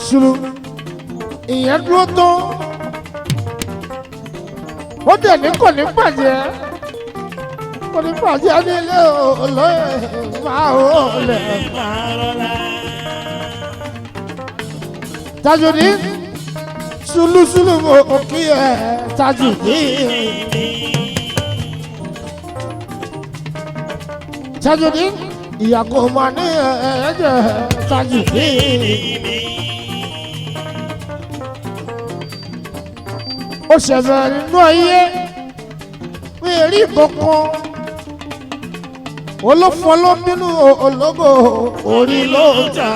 Sùlù ìyẹn dúró tán, ó dẹ̀ ní kò ní bàjẹ́, kò ní bàjẹ́ nílé olóyè máa ò lẹ̀. Tajudeen Sùlù mo kí ẹ Tajudeen. Tajudeen ìyá kò máa ní ẹ̀ẹ́dẹ̀ Tajudeen. Ó ṣẹ̀fẹ̀ nínú ayé mi rí kankan olófo ló ń bínú ológo orí ló ń ta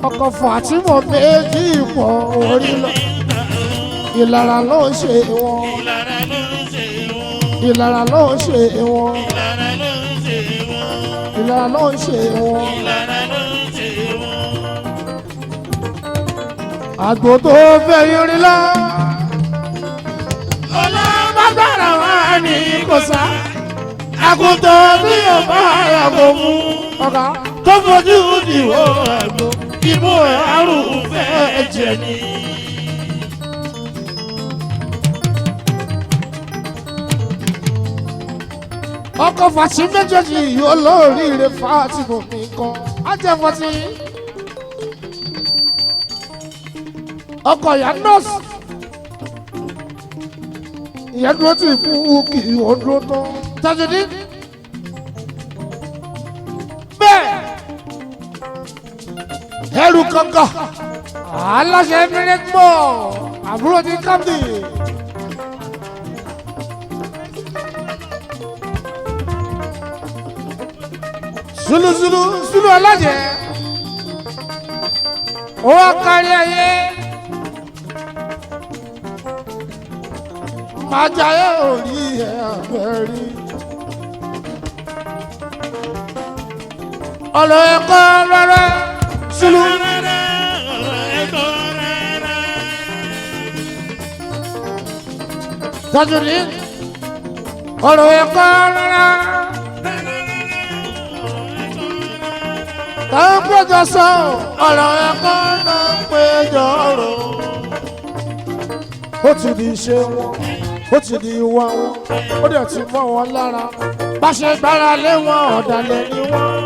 ọkọ̀ Fatima méjì pọ̀ orí ló ìlara ló ń ṣe wọn, ìlara ló ń ṣe wọn, ìlara ló ń ṣe wọn. Àgbò tó fẹ́ yọrí lọ. Ọlọ́mọgbàrà wà ní kò sá. Àgùntàn bí ọba àgbo mú. Ọ̀gá tó fojú ìwọ àgbo. Imú ẹ̀ àrùn fẹ́ jẹ ni. Ọkọ̀ fàṣí méjèèjì yóò lóríire Fátímọ̀ mi kan. Á jẹ́ fọ́tí. Ọkọ̀ ìyá nọ́ọ̀sì ìyá dúró tì fún kì í ó dúró tán Tajudeen bẹ́ẹ̀ ẹrù kankan aláṣẹ Emirate Mall àbúrò ní kábì. Zulu Zulu alájẹ ó wá kárí ayé. Májàyé orí ẹ̀ àbẹ̀rí. Ọ̀rọ̀ ẹ̀kọ́ rárá Sùlù. Tajudeen ọ̀rọ̀ ẹ̀kọ́ rárá. Táwọn péjọ sọ ọ̀rọ̀ ẹ̀kọ́ náà péjọ rò. Ó ti di iṣẹ́ wọn, ó ti di ìwà wọn, ó dẹ̀ ti mọ́ wọn lára. Bá ṣe gbára lé wọn ọ̀dàlẹ̀ ni wọ́n,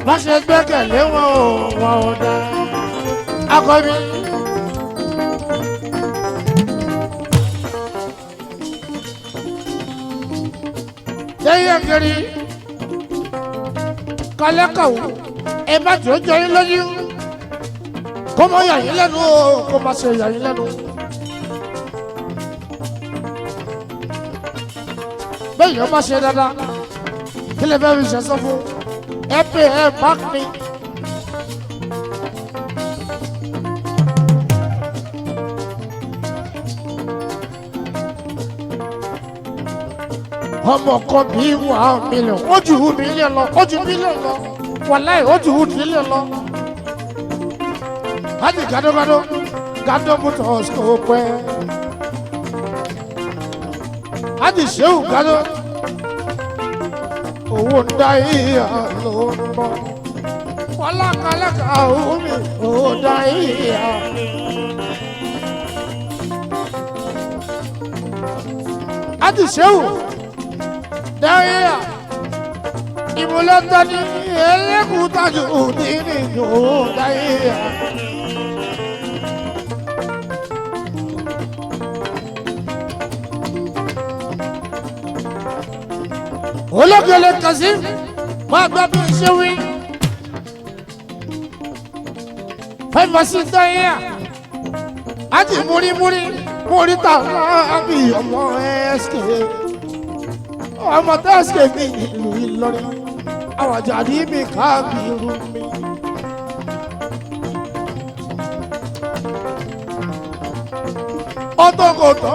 bá ṣe gbẹ́kẹ̀lé wọn ò wọn ò dá. Akọni. Lẹ́yìn ẹ̀kẹ́rì kọ́lẹ́kọ̀ọ́ ẹ má jò jọ yín lójú kó mọ yà yín lẹ́nu o, kó má ṣe yà yín lẹ́nu. Bẹ́ẹ̀ yóò bá ṣe dáadáa kí lè fẹ́ fi ṣe sọ fún ẹ pé ẹ bá mi. Ọmọ kan bí wà mílíọ̀n ó ju mílíọ̀n lọ, ó ju mílíọ̀n lọ, wàláì ó ju mílíọ̀n lọ. Láti gádógádó gádó mọ́tò ọ̀sùn pẹ́. Láti ṣéwù gádó owó ń dá ìyá ló ń bọ̀. Wàlákàlàkà omi owó ń dá ìyá. Láti ṣéwù dáríà ìmúlẹ́tọ́ ní ẹlẹ́kùn-tájú ní ìjò dáríà. Olókèlè Kazeem máa gbọ́ bí ṣe wí. Fẹ́fọ́ sí dáríà á ti múrímúrí múrí tàwọn àbí ọmọ SK ọmọ tẹ́síkè mi ìlú Ìlọrin àwọn àjàdí mi káàbìrú mi. Ọtọkọtọ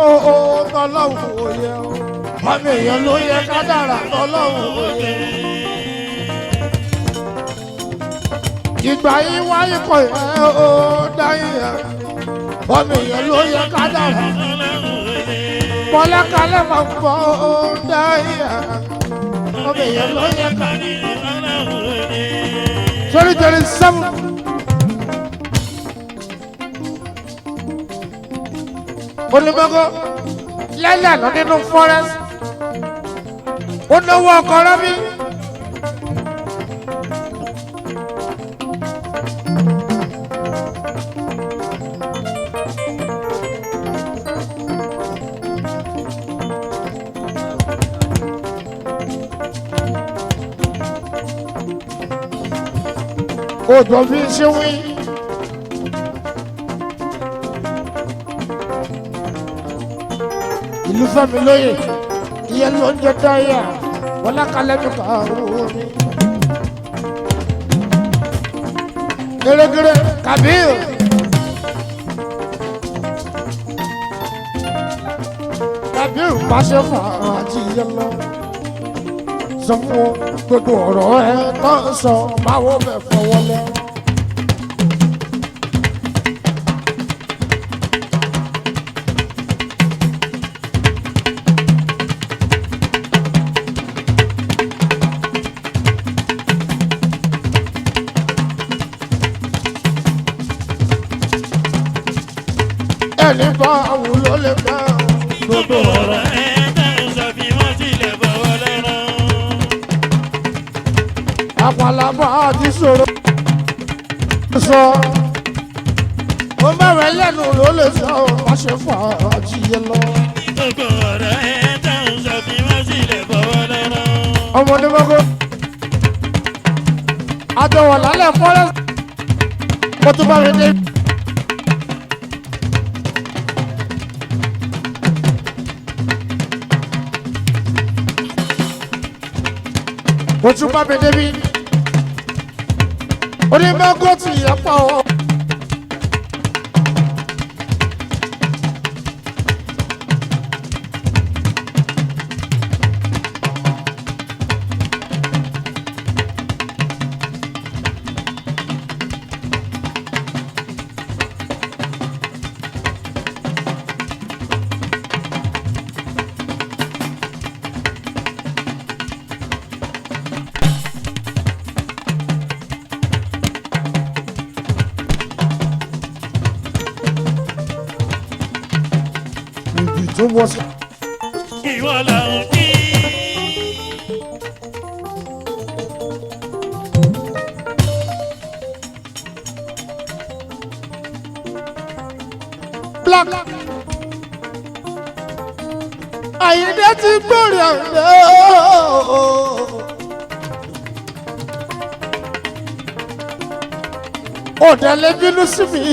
tọlọ́hún òye o, ọmọ èèyàn ló yẹ ká dára tọlọ́hún òye. Ìgbà yìí wáyé kọ ẹ ó dáyé ẹ, ọmọ èèyàn ló yẹ ká dára. Bọ́lákalẹ̀ máa ń bọ́ ó dáyé ẹ, ọmọ èèyàn ló yẹ ká. 2027. Onímọ̀gọ́ lẹ́lẹ̀ lọ nínú forest. Ó náwó ọkọ̀ rẹ́bí. Odò fi ń ṣe wí. Ìlú Fẹ́mi lóye, ìyẹn ló ń jẹ dáyà, wọlé kalẹ̀ mi kà á rú mi. Gẹ́gẹ́rẹ́ Kabir. Kabir má ṣe fàájì yẹn lọ. Sọ fún gbogbo ọ̀rọ̀ ẹ tó ń sọ, máa wọ́n bẹ̀ fọwọ́ lọ. Ẹni bá wù ló lè bá Gbogbo ọ̀rọ̀ ẹ tẹ́ ń sọ fi wọ́n sílẹ̀ fọwọ́ lẹ́rán. àpàlàbà àti sọ̀rọ̀ sọ. Ó bẹ̀rẹ̀ lẹ́nu ló lè sọ má ṣe fàájì yẹn lọ. Gbogbo ọ̀rọ̀ ẹ tẹ́ ń sọ fi wọ́n sílẹ̀ fọwọ́ lẹ́rán. Ọmọ onímọ̀gò. Àjọwọ̀ lálẹ́ fọ́rẹ́. Mo tún bá mi dé. Mo tún bá mi débi. Onímọ̀gò ti yẹ pa ọ́. Ibi tó wọ́ sí. Ìwọ là ń kí. Black. Àyìndé ti gbòòrò àyìndé ooo. Òdẹ̀lẹ̀ bínú sí mi,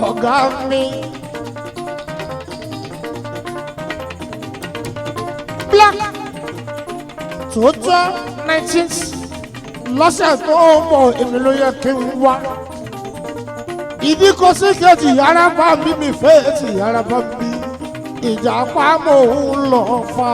ọ̀gá mi. Black. Tòótọ́ 19th lọ́sẹ̀ tó ń bọ̀ èmi ló yẹ kí n wá. Ìdí kò sí kejì ara bá mi mi fẹ́ ti ara bá mi. Ìjà pamọ́ òun lọ fa.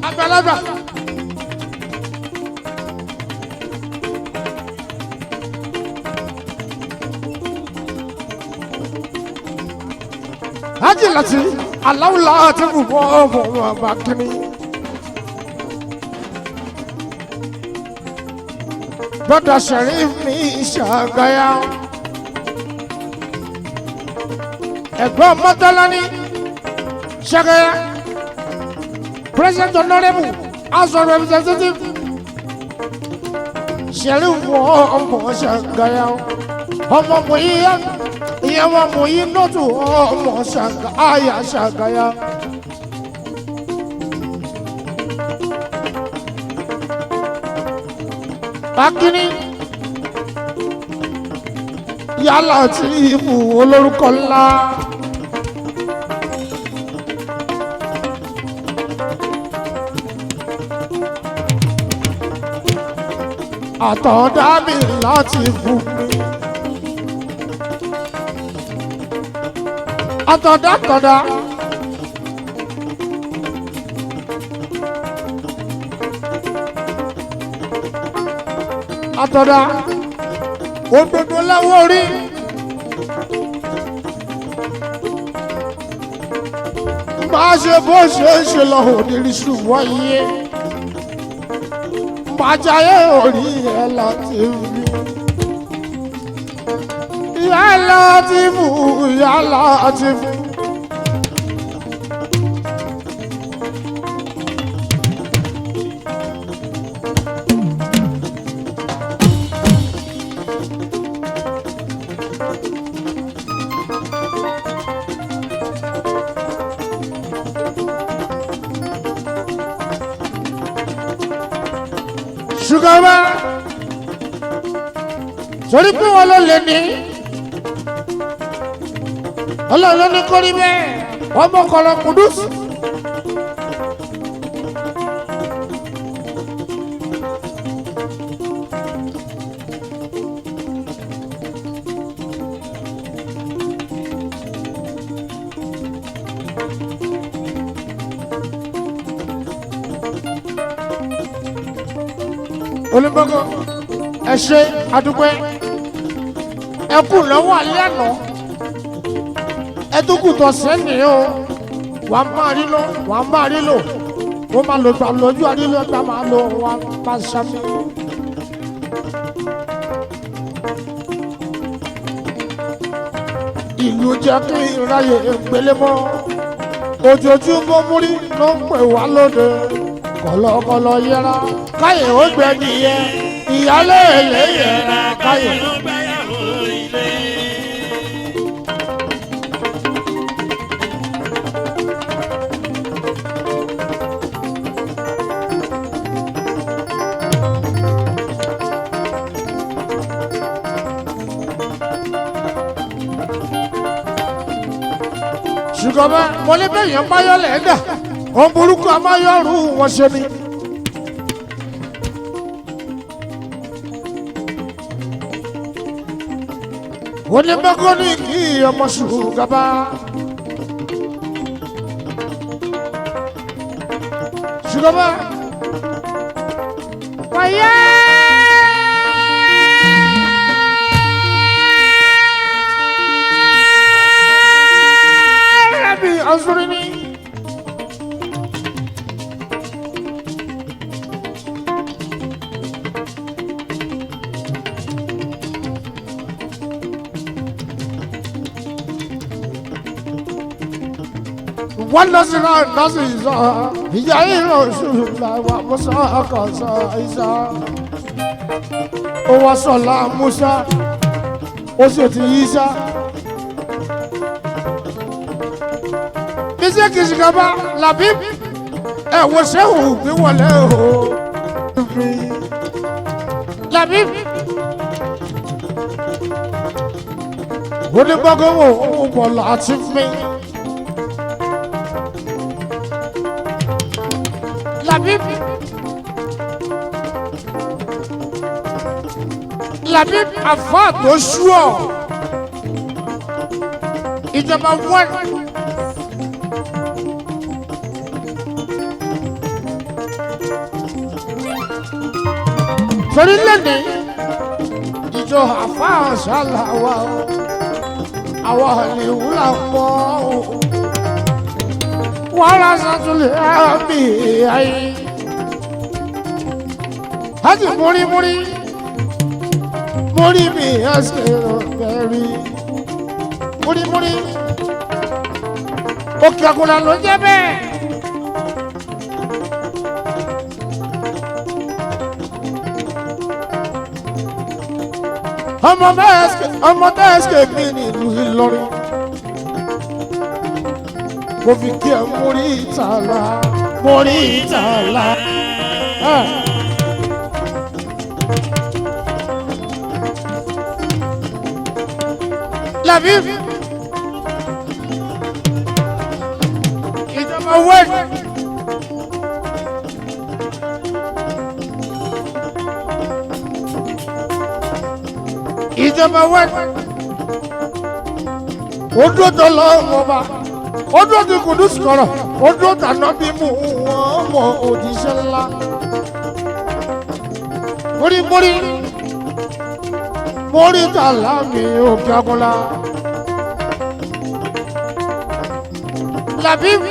Àgbàlagbà. Ájì láti aláwùlá àti bùbọ́ ọmọ ọba kínní. Bọ́dà Sharif mi ṣàgáyà. Ẹ̀gbọ́n Mọ́tọ́lání ṣàgáyà. President Honorable House of Representatives. Sharif wọ ọmọ ṣàgáyà. Ọmọ mòye ìyẹn wọn mòye nọ́tù ọmọ ṣàgáyà ṣàgáyà. Akíní yálà tí ibù olórúkọ ńlá. Àtọ̀dá mi láti fún mi. Àtọ̀dá tọ̀dá. Àtọ̀dá òdodo láwọ́ rí Máa ṣe bó ṣe ń ṣe lọ òní ṣùgbọ́n iye. Máa jayé orí ẹ̀ láti fi. Ìyá láti fún, ìyá láti fún. Ṣùgbọ́n bá torí pé wọn ló lè ní ọlọ́run ló ní kórí bẹ́ẹ̀ ọmọ kọlọ kùdùs. Olùgbọ́gbọ́ ẹ ṣé adúpẹ́ ẹ kú lọ́wọ́ alẹ́ àná ẹ tó kù tọ̀ sẹ́ni o wà á máa rí lọ wà á máa rí lò ó máa lò gbà lójú àrílò ẹgbà máa lò wà á máa ṣàmì. Ìlú jẹ́ kí ìráyè gbélé mọ́ ojoojúmọ́ múrí ló ń pè wá lóde kọ̀lọ̀kọ̀lọ̀ yẹra káyè ó gbẹ nìyẹn ìyálé èlé yẹra káyè. Ó gbáyàwó ilé. Ṣùgbọ́n bá mo ní bẹ́ẹ̀ yẹn báyọ̀ lẹ́dà òun burúkú amáyọ̀rù wọn ṣe ni. Onígbàgbọ́ ní kí ọmọ ṣùgbọ́n bá. Ṣùgbọ́n bá. Wáyé. Rabbi anzurini. Wọ́n lọ sí ìsọ, ìyá ìrọ̀ ṣùgbọ́n àwọn Musa ọkọ̀ sọ ìsọ. Ó wá sọ̀lá Musa, ó sì ti Isa. Iṣẹ́ kìí ṣìkàbá làbí ẹ̀wọ̀ ṣẹ́hùn gbé wọlé o. Làbí onígbọ́gọ́wò bọ̀ láti fi. Làbí làbí àfáà tó ṣú ọ ìjọba wọ́n. Torí lẹ́ni ìjọ àfáà ṣàlàwà o àwọn àlèwúlà mọ́ o wàhálà sàtúlẹ̀ àmì ayé hajj múrímúrí múrí mi ẹsẹ̀ rẹ̀ múrímúrí òkè àkùnà ló jẹ́ bẹ́ẹ̀. Ọmọ tẹ́ẹ̀sì mi nílùú Ìlọrin mo fi kí ẹ múrí ìtàlá múrí ìtàlá. Làbí ìjọba wẹ́ẹ̀dì. Ìjọba wẹ́ẹ̀dì. Ó dúró tó lọ́wọ́ ọba, ó dúró ti Kùdùs kọ̀rọ̀, ó dúró tàná bí mú wọn mọ òjíṣẹ́ ńlá. Múrímúrí mórí tàlá mi òkè ọkọlá. Labib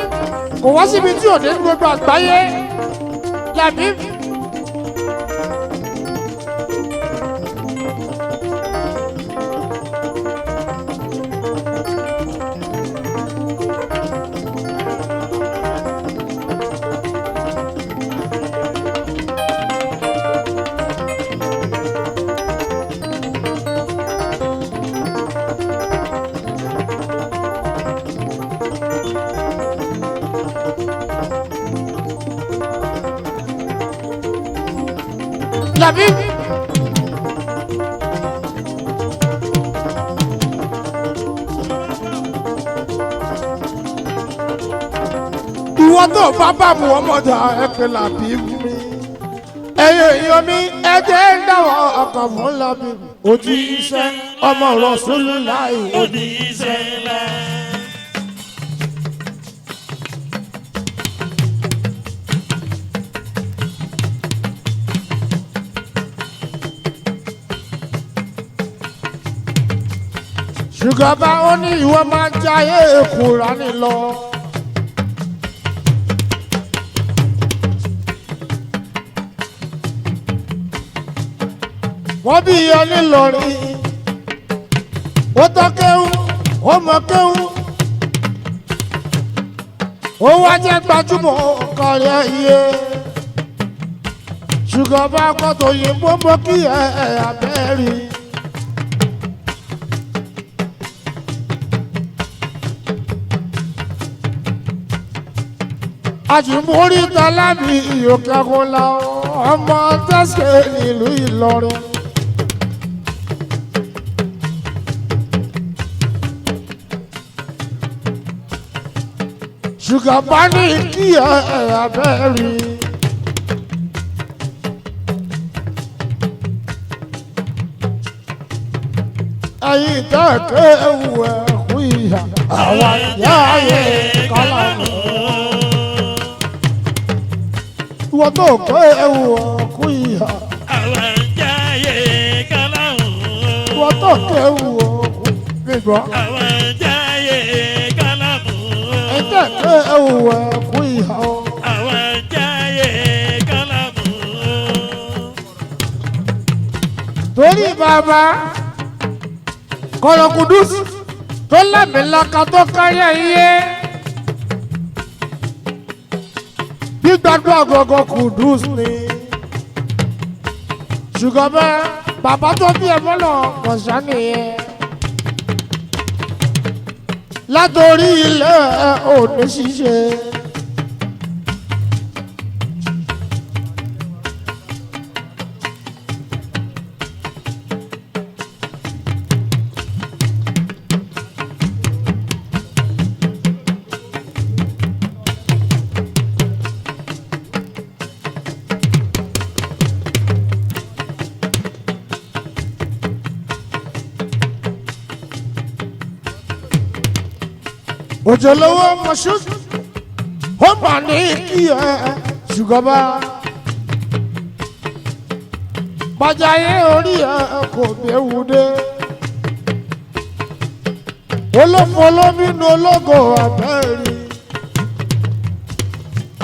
kò wá síbi tí òde ní gbogbo àgbáyé Labib. Labib. Ìwọ tó bá bá mu ọmọdé ẹ̀kẹ́ Labib mi. Ẹyẹ èèyàn mi ẹ̀jẹ̀ ń dáwọ́ ọkàn fún Labib. Ojú iṣẹ́ ọmọ Rasulullahi. Òjíṣẹ́ ńlá. Ṣùgbọ́n bá ó ní ìwọ máa jayé Kùránì lọ. Wọ́n bí iyọ̀ nílọrin, ó tọ́ kéwú, ó mọ kéwú. Ó wá jẹ́ gbajúmọ̀ kárí ayé. Ṣùgbọ́n bá kọ́tò yìnbó mọ́ kí ẹ abẹ́rì. Àjùmórí talábì ìyókẹ́kọ̀ọ́lá ọmọ tẹ́sẹ̀ nílùú Ìlọrin. Ṣùgbọ́n bá ní kí ẹ abẹ́rì. Ẹ̀yin tẹ́ẹ̀kẹ́ ewu ẹ̀kú ìyá àwọn ìyá ayé kọ́lá mọ́ ìwọ tó kọ́ ewu ọkú ìhà Àwọn jayé kálámù. ìwọ tó kọ́ ewu ọkú gbígbọ́ Àwọn jayé kálámù. ẹ̀tẹ̀ kọ́ ewu ọkú ìhà o. Àwọn jayé kálámù. Torí bàbá kọlọkùdùs tó lámìlaka tó káyà iye gbígbàdúrà gọgọ kùdùs ni ṣùgbọ́n bẹ́ẹ̀ bàbá tó bí ẹ mọ́nà kọ̀ṣá nìyẹn látòrí ilẹ̀ òní ṣíṣe. Òjòlówó mọ̀ṣú ó mà ní kí ẹ ṣùgbọ́n bá bàjáyé orí ẹ kò béwu dé olófo olómìnú ológo abẹ́rẹ́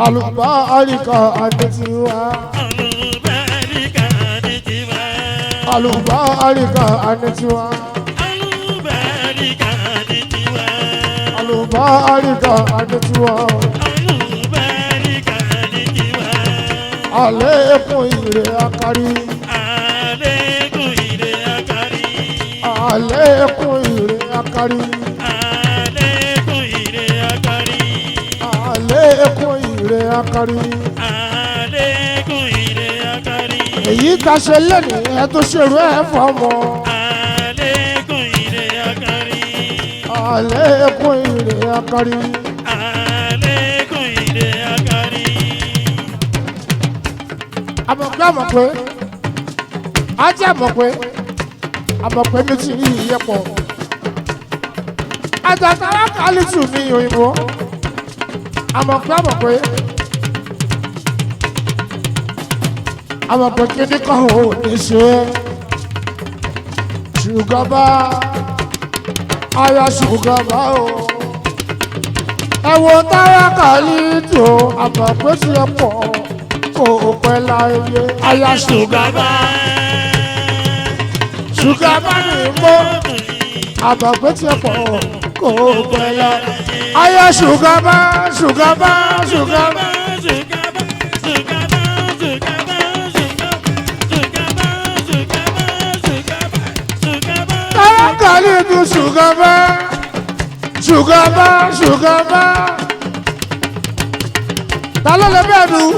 àlùbáríkà àdìtiwá Àlùbáríkà ní tiwa. àlùbáríkà àdìtiwá Àlùbáríkà ní tiwa. àlùbáríkà àdìtiwá Àlùbáríkà ní tiwa. àlékún ire akari Àlékún ire akari. àlékún ire akari Àlékún ire akari. àlékún ire akari. Àlékún ire akari. Èyí tá a ṣe lẹ́nìí ẹ tó ṣerú ẹ fọmọ. Àlékún ire akari. Àlékún ire akari. Àlékún ire akari. Àmọ̀pé àmọ̀pé ajé àmọ̀pé àmọ̀pé mi ti rí ìyẹn pọ̀. Àjàkárá kálítù mi òyìnbó. Àmọ̀pé àmọ̀pé àmọ̀pé kíní kan ò ní ṣe é. Ṣùgbọ́n bá aya ṣùgbọ́n bá o. Ẹ wo táwa kàlí tó àmọ̀ pé tí ẹ pọ̀ kò pẹ́ láyé. Aya ṣùgbọ́n ṣùgbọ́n bá mi mọ́ àmọ̀ pé tí ẹ pọ̀ kò pẹ́ láyé. Aya ṣùgbọ́n bá ṣùgbọ́n bá ṣùgbọ́n bá. Táwa kàlí tó ṣùgbọ́n bá ṣùgbọ́n bá ṣùgbọ́n bá. Ta ló lè bẹ́ẹ̀ dùn?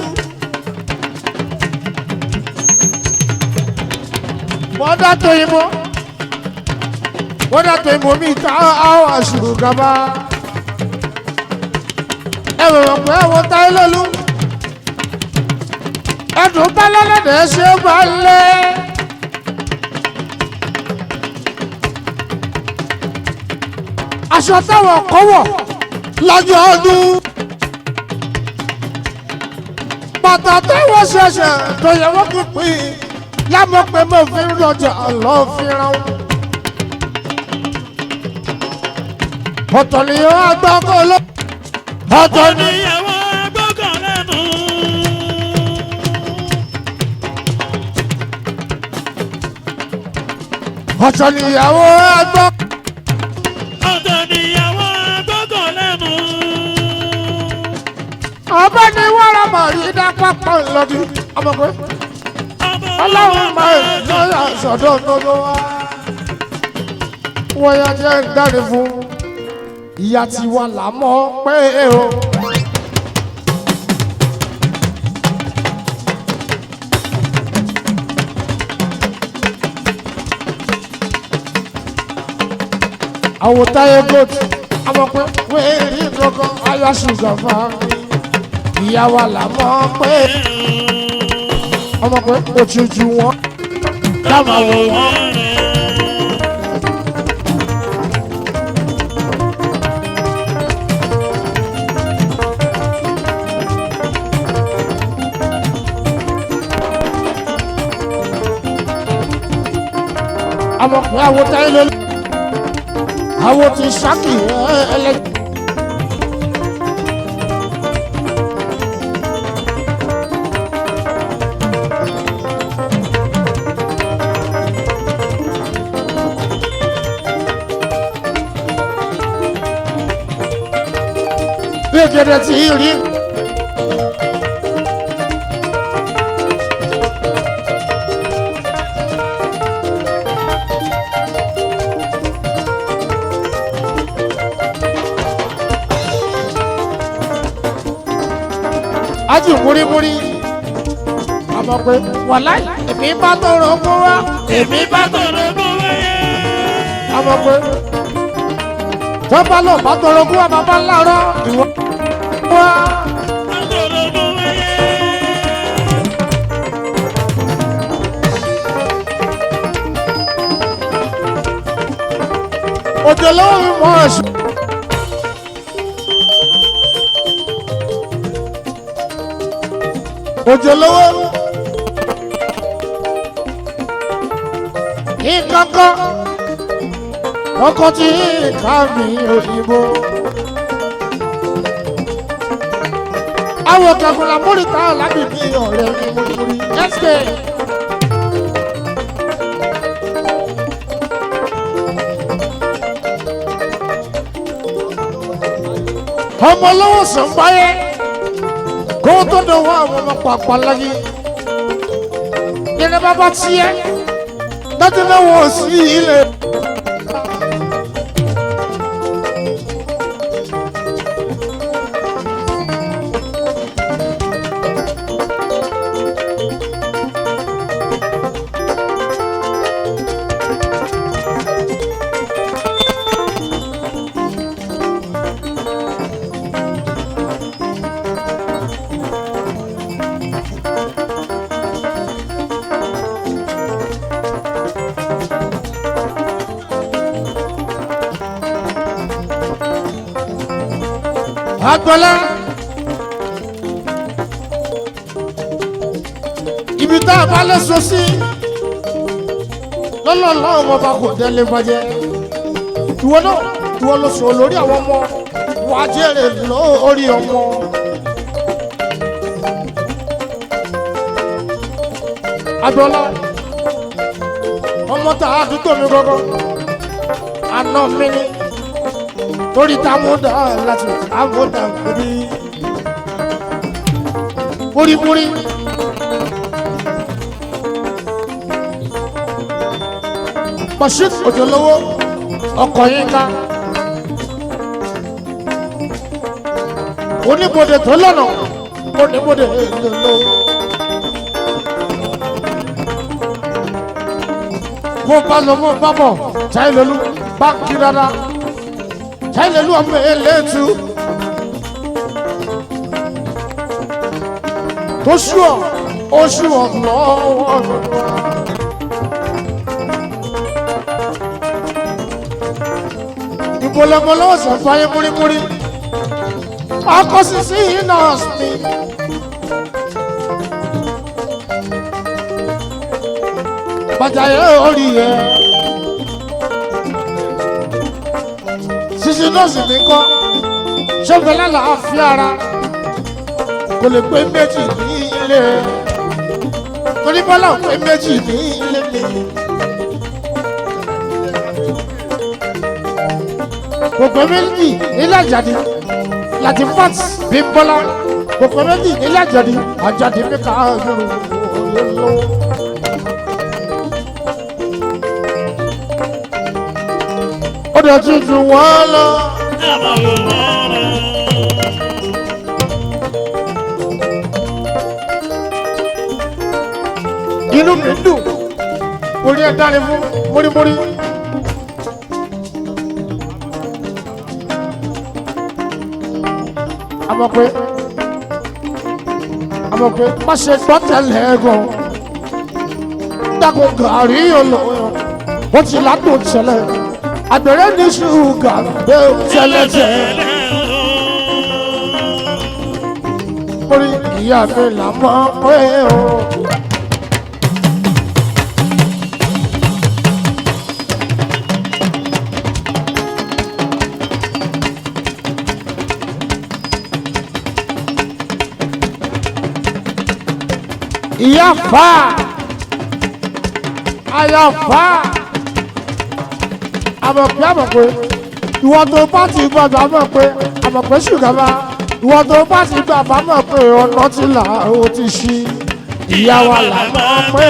Wọ́n dá tó yín mọ́. Wọ́n dá tó yín mọ́ mi ta àwọn àṣùgàbá. Ẹ bọ̀rọ̀ pé àwọn táyé lólu. Ẹ̀dùn bá lọ́lọ́dẹ̀ ṣe é bá lé. Aṣọ táwọn kọ́ wọ̀ lọ́jọ́ ọdún. Bàtà táwọn ṣẹ̀ṣẹ̀ tó yẹ wọ́n kú pín lámọ̀ pé mo fi ń lọ́jà lọ́ fi ràn. Ọ̀tọ̀ ni ó gbọ́kọ̀ ló. Ọ̀tọ̀ ni. Níyàwó gbọ́kàn lẹ́nu. Ọ̀tọ̀ ni ìyàwó gbọ́. Ọ̀tọ̀ níyàwó gbọ́kàn lẹ́nu. Ọba ni wàrà màrí dápá pọ̀ lọ́dí. Ọmọkùnrin ọlọ́run máa ń lọ́yà sọ̀dọ̀ gbogbo wa. Wọ́n yá jẹ́ ń dáre fún ìyá tiwa là mọ́ pé o. Àwọn táyé goat àwọn pé wéèrè kankan ayọ̀ ṣùgbọ́n fún mi. Ìyá wa là mọ́ pé ọmọ pé òtútù wọn Káma wò wọ́n rẹ̀. Ọmọ pé àwọn táyé lórí àwọn ti ṣáàkì ẹlẹ. Bí gẹ́gẹ́ tí rí. Ájì múrímúrí àmọ́ pé wàláì èmi bá tọrọ kó wá. Èmi bá tọrọ kó wáyé. Àmọ́ pé tó bá lọ bá tọrọ kó wá bàbá ńláàárọ̀ ìwọ wá. Bá tọrọ kó wáyé. Òjò lọ́wọ́ mi mọ̀ ẹ̀sùn. Òjò lọ́wọ́. Ìkankan ọkọ̀ tí ìka mi òyìnbó. Àwọn kẹkùnlá múrítà lábìbí ọ̀rẹ́ mi múrímúrí. Ẹ̀sìkè. Ọmọ olówó sàn báyé kó tó dọwọ́ àwọn ọmọ pàpà láyé nínú bàbá tiẹ̀ dájú náà wọ́n sí ilé. Agbọ́lá ibi tá a bá lẹ́sọ sí lọ́lọ́lọ́ ọmọ bá kò délé bàjẹ́. Ìwọ náà ìwọ ló sọ lórí àwọn ọmọ. Wà á jèrè lórí ọmọ. Agbọ́lá ọmọ tá a dúgbò mi gọ́gọ́ àná mi ni torí támúdà láti támúdà bí múrímúrí. Bashir Òjòlówó ọkọ̀ yín ká oníbodè tó lọ́nà oníbodè lọ́lọ́. Mo bá lọ mo bá bọ̀ Táìlólú bá kí rárá Táìlólú ọmọ eléètú tó ṣùọ̀ ó ṣùọ̀ lọ́wọ́ lọ́wọ́. Ìbòlọ́mọlọ́wọ́ sọ fáyé múrímúrí ọkọ sisi nọ́ọ̀sì mi. Bàjá yẹ orí yẹ. Sisi nọ́ọ̀sì mi kọ́ ṣọ́fẹ̀lẹ́ là á fi ara kò lè pé méjì ní ilé. Torí Bọ́lá ò pé méjì ní ilé mi. Kò pé méjì nílé Àjàdí láti fat bí Bọ́lá kò pé méjì nílé Àjàdí Àjàdí mi kà á yòrò lọ́wọ́. Ó dẹ̀ tuntun wọ́n lọ. Inú mi dùn orí ẹ dáre fún mórímórí. Àmọ̀ pé àmọ̀ pé má ṣe gbọ́ tẹ́lẹ̀ gan. Dákun gàrí olóyún ó ti ládùn tẹ́lẹ̀. Àgbẹ̀rẹ̀ ní ṣúgà gbé tẹ́lẹ̀ tẹ́lẹ̀. Orí ìyá mi là mọ̀ pé o. Ìyá fà àyà fà àmọ̀pé àmọ̀pé ìwọ tó bá ti gbàgbà mọ̀ pé àmọ̀pé ṣùgbọ́n bá ìwọ tó bá ti gbàgbà mọ̀ pé ọ̀nà ti là ó ti ṣí ìyá wa là mọ̀ pé.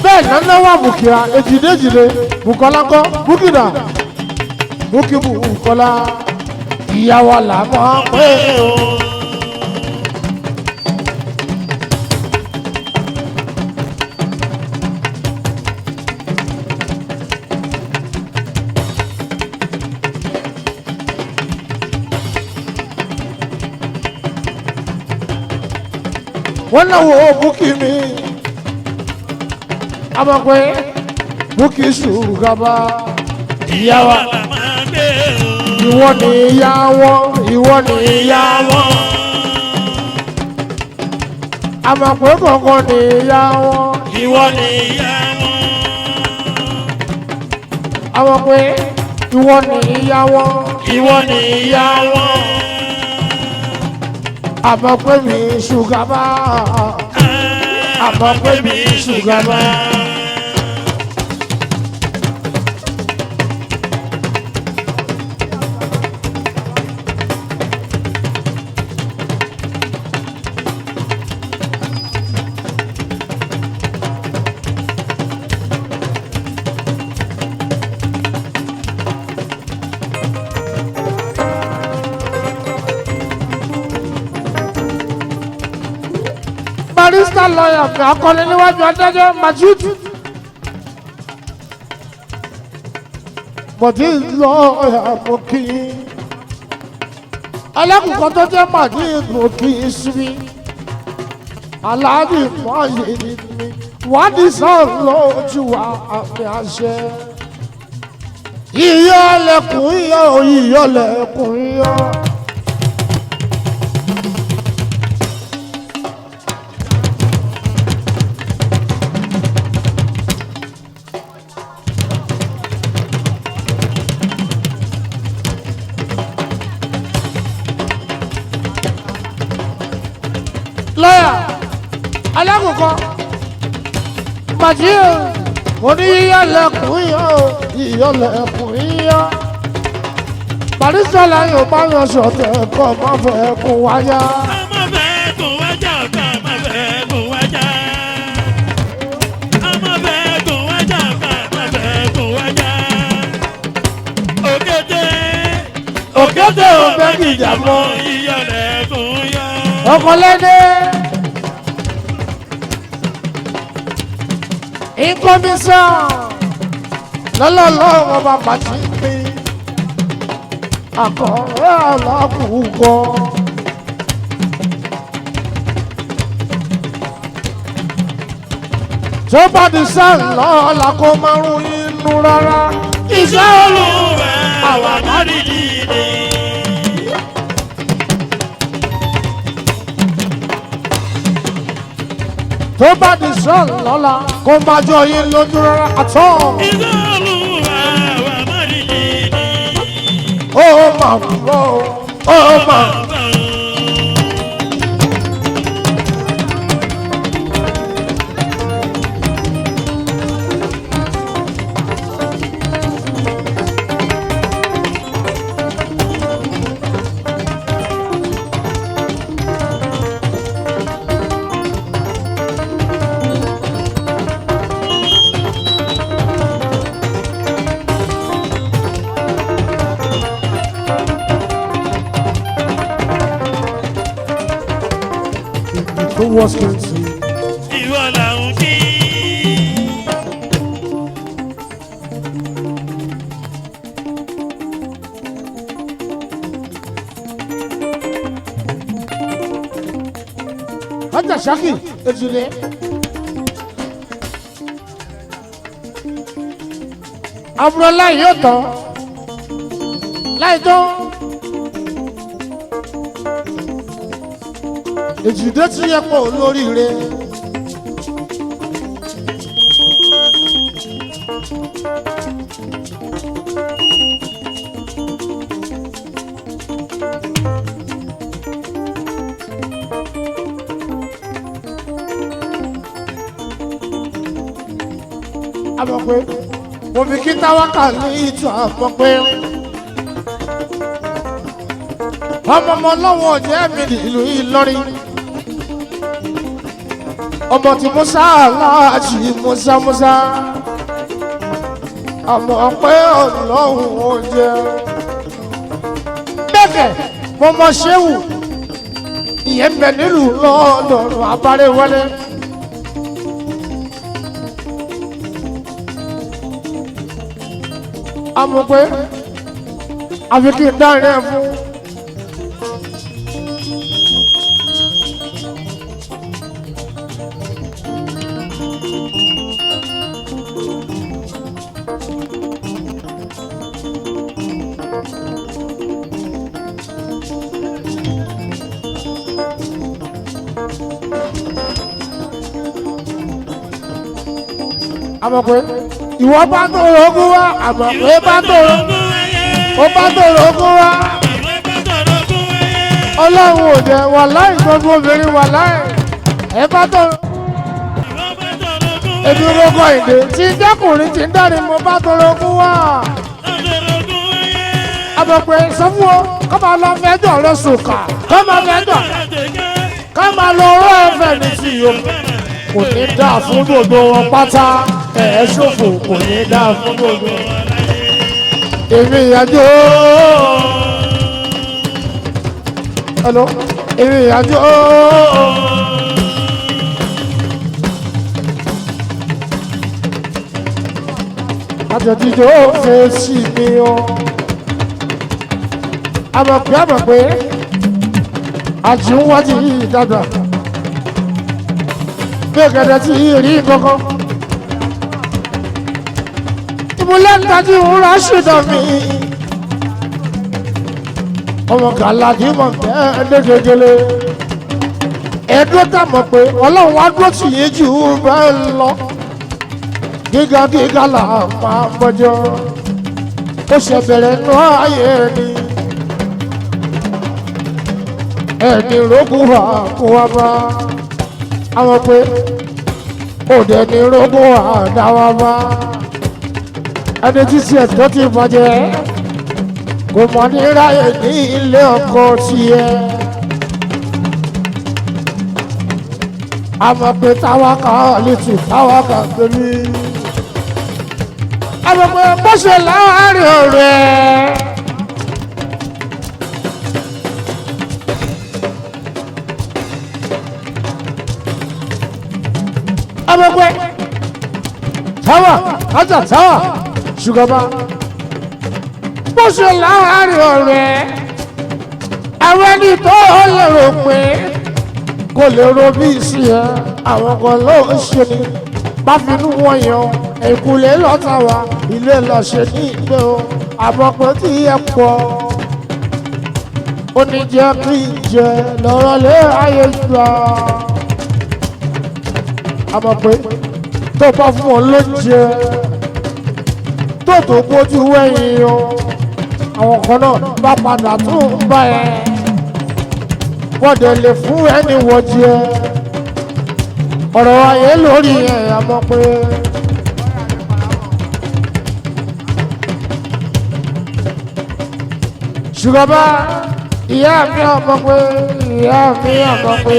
Bẹ́ẹ̀ nana wà bùkìrà èjìdéjìdé Bùkọ́lá kọ́ bùkìrà bùkìbù Bùkọ́lá ìyá wa là mọ̀ pé o. Wọ́n náà wo bùkì mi àmọ̀ pé bùkì ṣùgbọ́n ìyá wa ìwọ ni ìyá wọn ìwọ ni ìyá wọn àmọ̀ pé kọ̀ọ̀kan ni ìyá wọn Ìwọ ni ìyá wọn. àmọ̀ pé ìwọ ni ìyá wọn Ìwọ ni ìyá wọn. àmọ̀ pé mi ṣùgbọ́n àmọ̀ pé mi ṣùgbọ́n. Barrister lawyer mi akọni níwájú adájọ́ Majid. Bọ̀dé lọ́ọ̀yà mo kì í. Alákùnkàn tó jẹ́ Majid mo kì í síbí. Aláàbì mọ́yì ni mi. Wádìí sàn lójú wa àmì àṣẹ. Iyọ̀ lẹ̀kùn iyọ̀ iyọ̀ lẹ̀kùn iyọ̀. Lọ́yà alákòókò màjí o, mo ní yíyá lẹkùn yíyá o, yíyá lẹkùn yíyá. Barista láyò bá yan sọ̀tẹ̀ kọ́ má fẹ́ kún wáyà. Ọmọ fẹ́ kún wájà ọ̀tá, ọmọ fẹ́ kún wájà. Ọmọ fẹ́ kún wájà ọ̀tá, ọmọ fẹ́ kún wájà. Òkété. Òkété ò fẹ́ kí ìjà mọ́. Iyọ̀ lẹ̀kùn yọ. Ọkọ lẹ́dẹ́. Ìkọ́mísàn lọ́lọ́lọ́ ọba pàṣẹ pé àkọ́rẹ́ alákùúkọ. Tó bá di sáà lọ́la kó márùn inú rárá. Iṣẹ́ olúwa Àwa mọ́rìndì ni. Tó bá di sáà lọ́la kó má jọ yín lójú rárá àtọ́. Iṣẹ́ Olúwa àwa mọ́rìndì ni. Ó mà bọ̀ ó mà. Bàbá o. Tó wọ́ skéètì. Ìwọ làwọn kí. Ọjà Ṣákì Èjìlé. Àbúrò láì yóò tán. Láì tán. Èjìdé ti yẹ pọ̀ olóríire. Àmọ̀ pé mo fi kí táwákà ní ìtàn àmọ̀ pé ọmọ ọmọ ọlọ́wọ́ ọ̀jẹ́ mi nílùú Ìlọrin ọmọ tí Musa aláàjì Musa Musa àmọ̀ pé ọlọ́run ò jẹ́ bẹ́ẹ̀ mo mọ ṣéwù ìyẹn bẹ nílùú lọ́dọọdún abárẹ́wọlé. Àmọ̀ pé àfi kí n dárin ẹ̀ fún. Àmọ̀ pé ìwọ bá tó rogún wá àmọ̀ pé bá tó ó bá tó rogún wá Ìwọ bá tó rogún wáyé. ọlọ́run ò jẹ́ wà láì gbogbo obìnrin wà láì ẹ bá tó Ìwọ bá tó rogún wáyé. èmi rogún ìdè tí ń dẹ́kùnrin tí ń dárin mo bá tó rogún wá Bá tó rogún wáyé. àmọ̀ pé sọ fún o kọ́ máa lọ fẹ́jọ́ rẹ sùkà kọ́ máa fẹ́jọ́ kọ́ máa lọ ọ̀rọ̀ ẹ̀fẹ̀ ní sí i o kò ní dáa fún gbogbo wọn pátá ẹ̀ ṣòfò kò ní dáa fún gbogbo wọn. Èmi ìyájọ́ hello èmi ìyájọ́ àtẹ̀jíjọ́ fèsì mi o àmọ̀pé àmọ̀pé àjùwájú yìí dàgbà bí ọ̀gẹ̀dẹ̀ tí yìí rí kankan ìmúlẹ̀ ń tajú ìwúrà ṣùdọ̀ mi ọmọ gàládì mọ̀ bẹ́ẹ̀ légegele ẹ̀ẹ́dúró tà mọ̀ pé ọlọ́run wá dúró tì yín jù bẹ́ẹ̀ lọ gíga gíga là máa bọ́jọ́ ó ṣe bẹ̀rẹ̀ nù ayé ni. Ẹni rógùn wà kó wá bá àwọn pé òde ní rógùn wà dá wá bá ẹni tí tiẹ̀ tó ti bàjẹ́ kò mọ̀ ní ráyè ní ilé ọkọ tiẹ̀. Àmọ̀ pé táwa kan lè tù táwa kan pẹ̀lú. Àmọ̀ pé bó ṣe láàárín ọ̀rẹ́. Àmọ̀ pé táwa kájà táwa ṣùgbọ́n bá bó ṣe láàárín ọ̀rẹ́ àwọn ẹni tó lérò pé kò lè ro bí sí ẹ àwọn kan ló ń ṣe ni bá finú wọn yan ìkúlé lọ́tà wa ilé lọ ṣe ní ìgbé o àmọ́ pé tí ẹ pọ̀ ó ní jẹ́ kí n jẹ lọ́rọ̀ lé ayé gbà àmọ́ pé tó bá fún ọ lóúnjẹ tó tó bójú wẹ̀yìn o àwọn kan náà bá padà tún bá ẹ wọ́n dẹ̀ lè fún ẹni wọ́n jẹ ọ̀rọ̀ ayé lórí ẹ̀ àmọ́ pé. Ṣùgbọ́n bá ìyá mi ọmọ pé ìyá mi ọmọ pé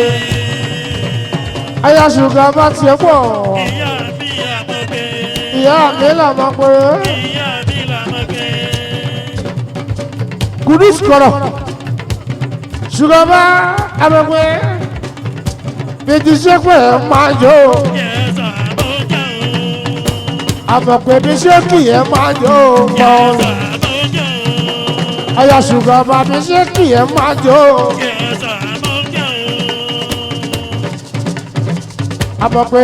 aya ṣùgbọ́n bá tiẹ̀ pọ̀ Ìyá mi àmọ́ pé. ìyá mi làmọ́ pé. Ìyá mi làmọ́ pé. Kudus kọ̀rọ̀ ṣùgbọ́n bá àmọ́ pé bíi ṣe pé máa jó Yẹ́sà mo jẹ́ o. àmọ́ pé bí ṣe kì í máa jó mọ́ Yẹ́sà mo jẹ́ o. aya ṣùgbọ́n bá bí ṣe kì í máa jó Yẹ́sà mo jẹ́ o. àmọ́ pé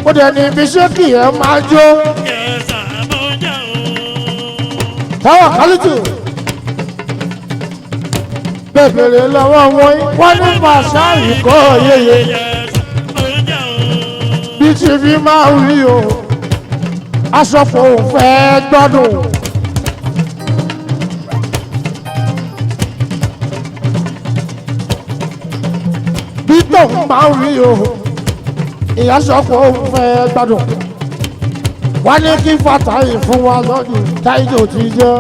ó dẹ̀ ní bí ṣe kì í máa jó Yẹ́sà mo jẹ́ o. táwọn kálítù bèbèrè lọ́wọ́ wọn wọ́n ní màṣá ìkọ́ yeye Yẹ́sà mo jẹ́ o. bí ti fi máa rí o aṣọ kò fẹ́ gbọ́dùn. bí tóun máa rí o ìyáṣọ kò fẹ́ gbọ́dùn. wọ́n ní kí fàtàyè fún wa lọ́dún táìjò ti jẹ́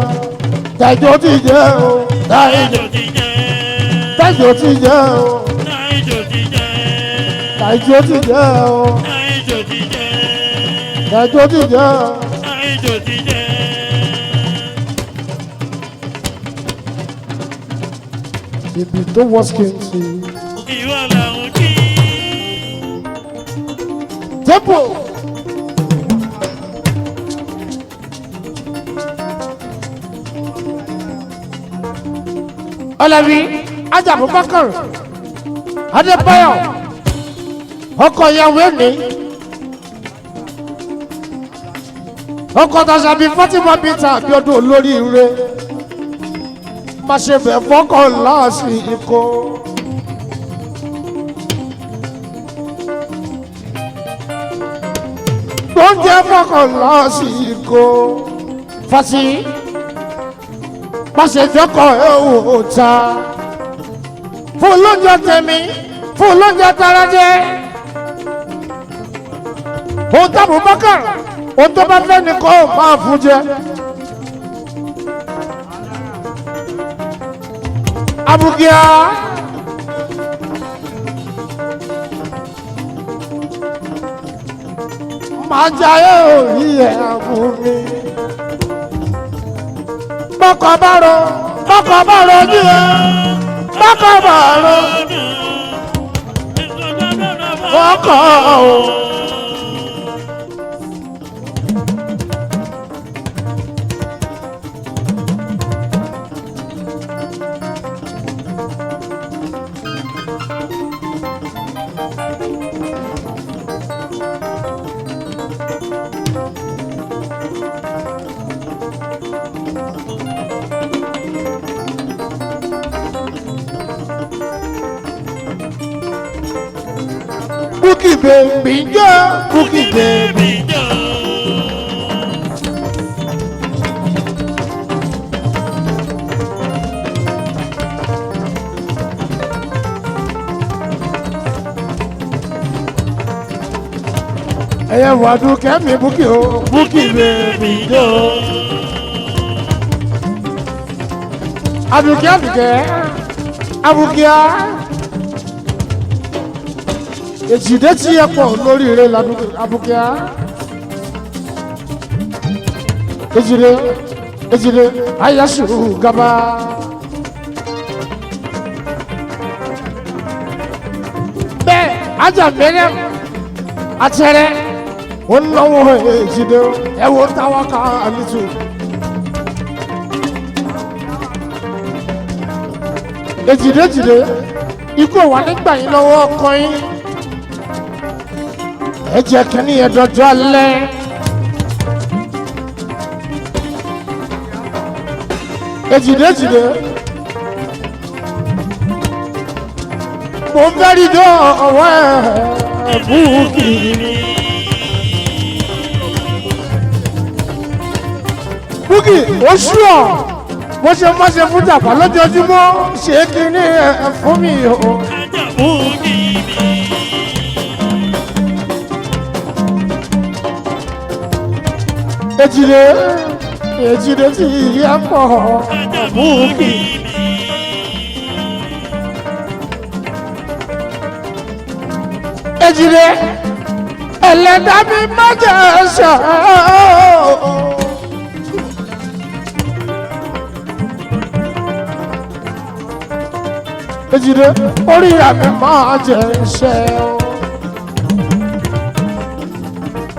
táìjò ti jẹ́ o táìjò Táìjò ti jẹ́. táìjò ti jẹ́ o Táìjò ti jẹ́. táìjò ti jẹ́ o Táìjò ti jẹ́. táìjò ti jẹ́ o. Táìjò ti jẹ́. Ibi tó wọ́ skin sí. Ìwọ làwọn kí. Tempo. Ọlọ́bí Ajá Abubakar Adébáyọ̀ ọkọ̀ ìyàwó ẹ̀mí ọkọ̀ tàṣàbí Fatima Peter Abiodun olórí ire má ṣe bẹ̀ fọ́kọ̀ láàṣì ikọ̀. Oúnjẹ fọ́kọ̀ láàṣì ikọ̀ fásitì pàṣẹjọkọ ẹwò ta fún lóúnjẹ tẹmí fún lóúnjẹ tara jẹ ohun tó Abubakar ohun tó bá fẹ́ ni kò máa fún jẹ. Abugia máa jayé orí ẹ̀ fún mi bọ́kọ̀ bá ro bọ́kọ̀ bá ro ní ẹ bọ́kọ̀ bá ro bọ́kọ̀ o. Bukky baby jẹ́ Bukky baby. Ẹ̀yẹ wàdú kẹ́mi búkì o, búkì bèbí jó. Àdùkẹ́ àdùkẹ́, àbùkíá. Èjìdé tí ẹ pọ̀ lórí rẹ̀ ládùúgbò àbùkíá. Èjìdé, èjìdé, àyàṣù gàbá. Bẹ́ẹ̀ ajá mẹ́rẹ̀ àtẹrẹ ó náwó èjìdé ẹ wo táwa ká àlùtù. Èjìdé jìdé ikú wà nígbà yín lọ́wọ́ ọkọ yín. Ẹ jẹ́ kínní yẹn dọjọ́ alẹ́. Èjìdé jìdé mo ń fẹ́ rí dán ọwọ́ ẹ̀ búkì. Búkì ó ṣùọ̀ bó ṣe má ṣe fún jàpá lójoojúmọ́ ṣe é kínní ẹ̀ fún mi o. Ajá búkì mi. Èjìdé èjìdé tí ìyá pọ̀. Ajá búkì mi. Èjìdé ẹlẹ́dàá mi má jẹ́ ṣe ọ́. Èjìdé orí àmì máa jẹ ṣe ọ́.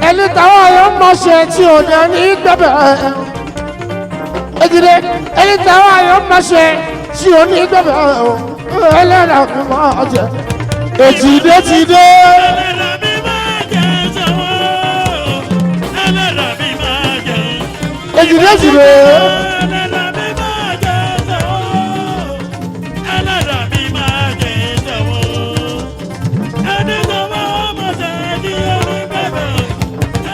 Ẹni táwọn ayọ̀ máa ṣe tí ò ní ní gbẹ̀bẹ̀. Èjìdé ẹni táwọn ayọ̀ máa ṣe tí ò ní gbẹ̀bẹ̀. Ẹlẹ́dàá mi máa jẹ. Èjìdé ti dé. Ẹlẹ́dàá mi máa jẹ sọ́wọ́. Ẹlẹ́dàá mi máa jẹ. Èjìdé ti dé. Ẹlẹ́dàá mi máa jẹ sọ́wọ́. Ẹlẹ́dàá mi máa jẹ sọ́wọ́. Ẹni tó bá wọ́n mọ̀ ṣe tí ó ní gbẹ̀bẹ̀.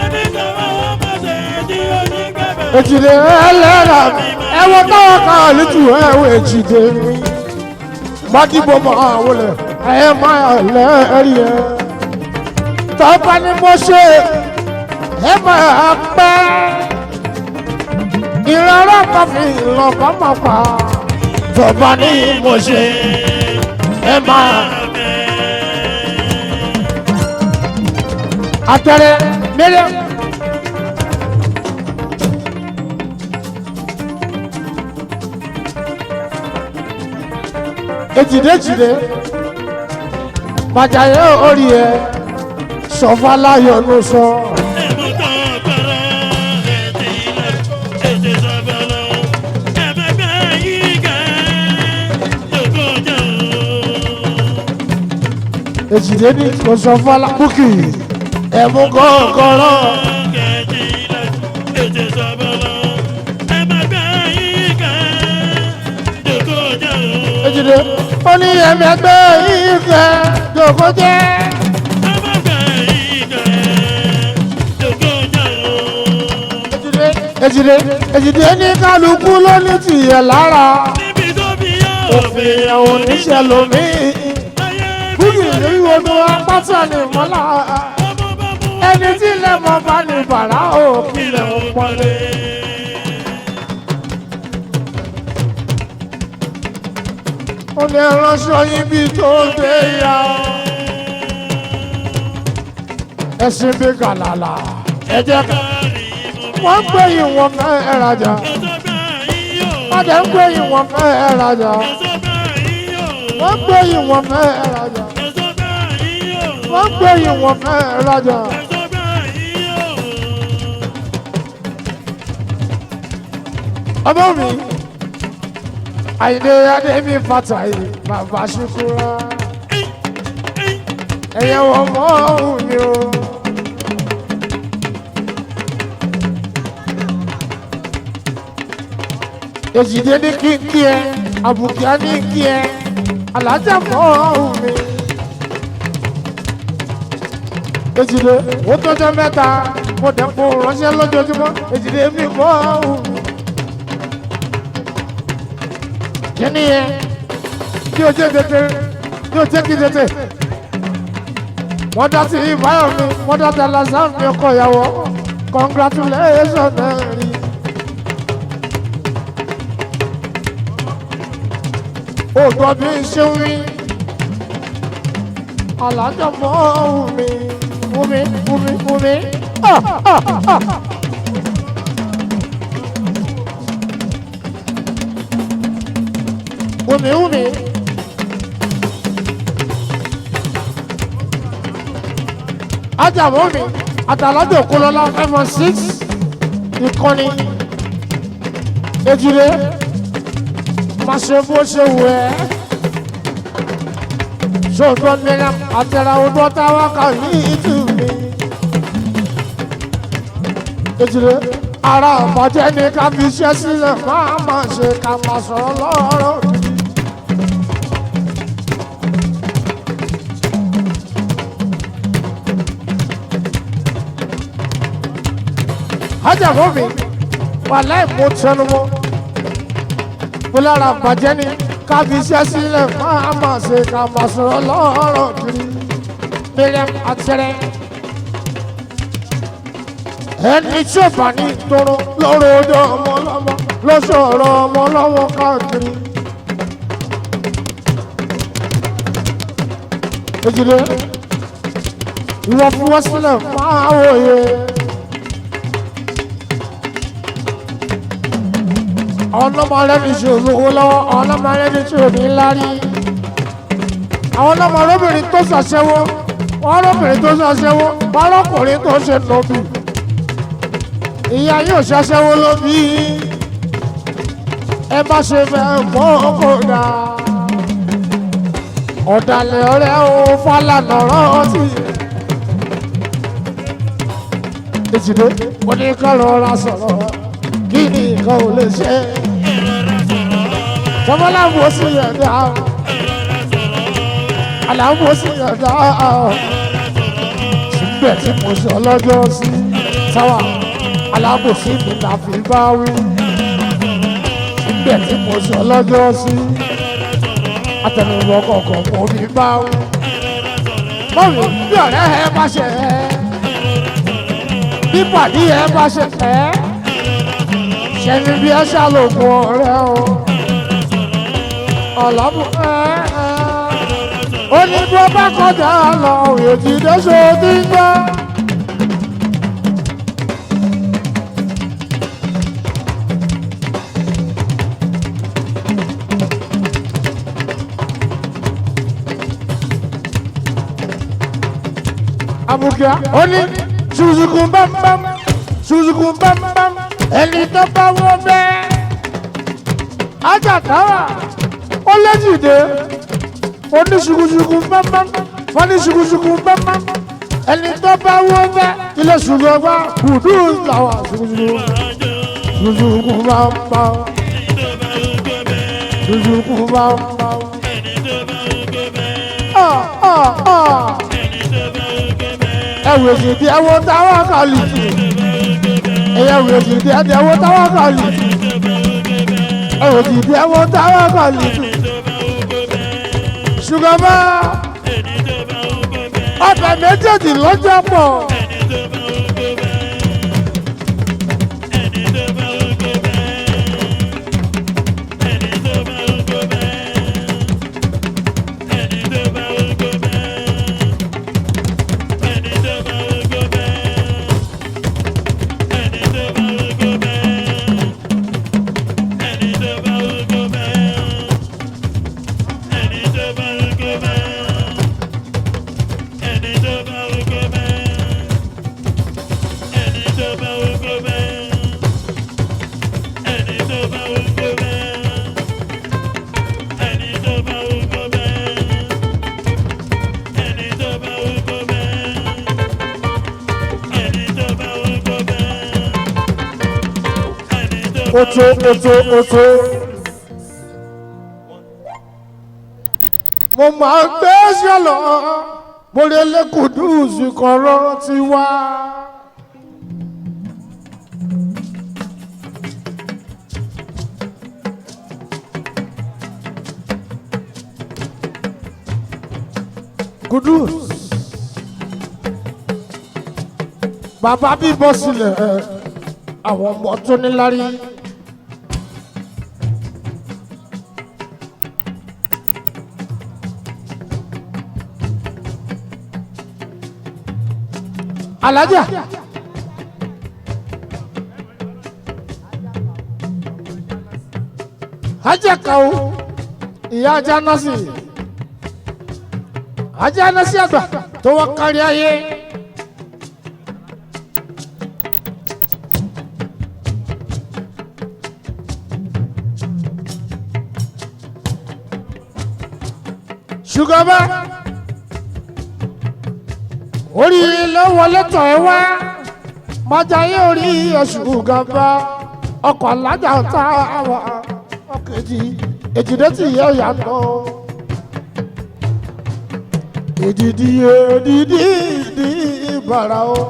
Ẹni tó bá wọ́n mọ̀ ṣe tí ó ní gbẹ̀bẹ̀. Èjìdé ẹlẹ́dàá ẹ wo táwọn kan lójú ẹ wo èjìdé mi. Mádìbò máa wọlé ẹ máa lẹ́rìí ẹ. Tọ́ba ni mo ṣe ẹ máa pẹ́. Ìrọ̀rọ̀ kan fi ìlọ́kọ̀ máa pa. Tọ́ba ni mo ṣe ẹ máa. Àtẹ̀rẹ̀ mẹ́rẹ̀. Èjìdé jìdé bàjá yẹ orí ẹ sọfà láyọ̀ ló sọ. Ẹ̀mú kọ́kọ́rọ́ ẹ̀dínlẹ̀ ètè sọ̀bọ̀lọ̀ ẹ̀mẹ́gbẹ́ yìí gẹ̀ lókòjọ́. Èjìdé ní kò sọfà lábùkì ẹ̀mú kọ́kọ́rọ́. Ẹ̀dínlẹ̀ ètè sọ̀bọ̀lọ̀ ẹ̀mẹ́gbẹ́ yìí gẹ̀ lókòjọ́. Èjìdé ó ní ẹ̀mẹ́gbẹ́ yìí gẹ̀ jòkó jẹ́. Ẹ̀mẹ́gbẹ́ yìí gẹ̀ lókòjọ́. Èjìdé èjìdé èjìdé ní kálukú ló ní tìyẹ̀ lára. Níbi tó fi yóò fi Òfin oníṣẹ́ lomi. láyé Bùkì lórí odò apátá ni mọ́lá. ọmọ bá mú Ẹni tí ilẹ̀ mọ́ bá ní bàrá òkìlẹ̀ ilẹ̀ ń òpọ̀lẹ̀. pọ́nlé. Ó ní ránṣọ yín bí tó dé yá. Ẹ̀sìn bí gàlàlà. Ẹ jẹ́ ká. Wọ́n ń pè ìwọ̀n fẹ́ ẹ rajà. Wọ́n dẹ̀ ń pè ìwọ̀n fẹ́ ẹ rajà. Wọ́n ń pè ìwọ̀n fẹ́ ẹ rajà. Wọ́n ń pè ìwọ̀n fẹ́ ẹ rajà. Ọmọ mi, Àyìndé Adémi Fàtàyè, bàbá Ṣukura. Ẹ̀yẹ̀ wọ̀ mọ́ òun mi o. Èjìdé ní kí n kí ẹ, àbùkíá ní kí ẹ, alájà mọ́ òun mi. Èjìdé, ó tọ́jọ́ mẹ́ta, mo dẹ̀ kó ránṣẹ́ lójoojúmọ́, èjìdé mi mọ́ òun mi. Kí ni ẹ? Kí o jẹ́ tètè, kí o jẹ́ kí tètè. Mọ́dá tí ìbáyọ̀ mi, mọ́dá tí alásán mi ọkọ ìyàwó. Congratulations ẹ̀rí. Ògbọ́n bí n ṣe ń wí. Àlájọ mọ́ ohun mi, wúmi, wúmi, wúmi. Ah, ah, ah. Wúmi, wúmi. Ajábọ̀ mi, àtàlájọ kólọ́lá 516 ìkànnì. Ejire, má ṣe bó ṣe wù ẹ́. Ṣòdọ́ mìíràn àtẹ̀rà ọdọ́ táwa kà ní ìtù mi. Ejire, ara àbájẹ́ ni ká fi iṣẹ́ sílẹ̀ máa má ṣe ká máa sọ̀rọ̀ lọ́rọ̀ gidi. Ajábọ̀ mi, wàláì mo tẹnu mọ́. Mo lára bàjẹ́ ni ká fi iṣẹ́ sílẹ̀ máa má ṣe ká máa sọ̀rọ̀ lọ́rọ̀ kiri. Miriam Àtẹrẹ. Ẹni tí ò bá ní tọrọ lọ́rọ̀ ọjọ́ ọmọ ọlọ́mọ lọ́sọ̀rọ̀ ọmọ ọlọ́mọ káàkiri. Ejide, ìwọ fún wọn sílẹ̀ máa wòye. Ọlọ́mọ rẹ́ni ṣe olówó lọ́wọ́, ọlọ́mọ rẹ́ni tí ò ní lárí. Àwọn ọlọ́mọ arọ́bìnrin tó ṣàṣẹ́wó, wọ́n arọ́bìnrin tó ṣàṣẹ́wó, wọ́n arọ́kùnrin tó ṣe nọ́bì. Ìyá yóò ṣàṣẹ́wó ló bí. Ẹ má ṣe fẹ́ mọ́ kó dáa. Ọ̀dàlẹ̀ ọ̀rẹ́ o Fálànà rántí. Èjìdé, oníkọ̀rọ̀ ra sọ̀rọ̀, kí ni nǹkan ò lè ṣe? Sọmọlá wo sí ẹ̀dá? Àlàó sí ẹ̀dá? Síbẹ̀ tí mo sọ lọ́jọ́ sí sáwà, alábòsí mi là fi bá wí. Síbẹ̀ tí mo sọ lọ́jọ́ sí, àtẹnumọ́ kọ̀ọ̀kan mo fi bá wí. Mọ̀mí bí ọ̀rẹ́ ẹ bá ṣe ẹ́, bí pàdé ẹ bá ṣe ẹ́, ṣẹ́ni bí ẹ ṣàlòkùn ọ̀rẹ́ o. Ọ̀làbù ẹ́ ẹ́. Ó ní bí ó bá kọjá lọ, Òyèjìdé ṣe ti ń gbọ́. Abukia ó ní ṣùṣùkùn bámbám ṣùṣùkùn bámbám ẹni tó bá wọ́n bẹ́ẹ̀. Ajátáwà ó léjìdé ó ní ṣùkùṣùkùn bámbám wọ́n ní ṣùkùṣùkùn bámbám ẹni tó bá wọ́n bẹ́ẹ̀. Ilé ṣùgbọ́n wá kùdú làwà ṣùkùṣùkùn ṣùṣùkùn bámbám ṣùṣùkùn bámbám. Ah ah ah ẹwù èsì ẹwọ táwọn kàlù ẹwù èsì ẹwọ táwọn kàlù ẹwù èsì ẹwọ táwọn kàlù ṣùgbọ́n bá ọbẹ̀ méjèèjì lọ́jọ́ pọ̀. Oto oto oto. Mo máa ń gbé ṣọlọ, mo lè lé Kùdùsì kan rántí wá. Kudus. Bàbá bíbọ́ sílẹ̀ àwọn ọmọ tó níláárí. Alájà. Ajá kan o, ìyá ajá nọ́ọ̀sì. Ajá nọ́ọ̀sì àgbà tó wọ́n kárí ayé. Ṣùgbọ́n orí lọ́wọ́ lẹ́tọ̀ ẹ wá májàyé orí ṣùgbọ́n ọkọ̀ alájà tá a wà ọkẹ̀jì èjìdé tí ìyá ìyá ń lọ. Èdìdì èdìdì ìdí ìbàrà o.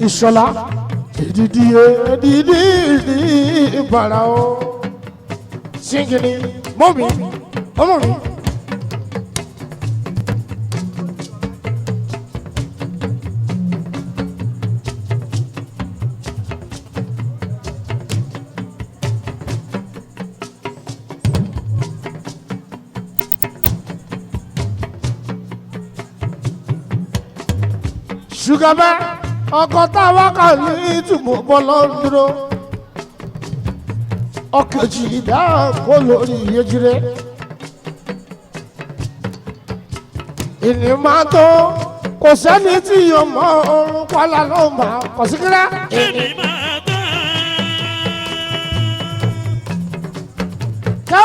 Ìṣọ̀lá èdìdì èdìdì ìdí ìbàrà o. Síngìnì mọ́mí ọmọ mi. Ṣùgbọ́n ọkọ̀ táwa kà ní ìtumọ̀ bọ́lá ń dúró. Ọkẹ̀jì ìdá kó lórí ìyẹ́júrẹ́. Ìní máa tó kò sẹ́ni tí yóò mọ orun pálá ló máa kọ̀ sí kíra. Ìní máa tán. Ká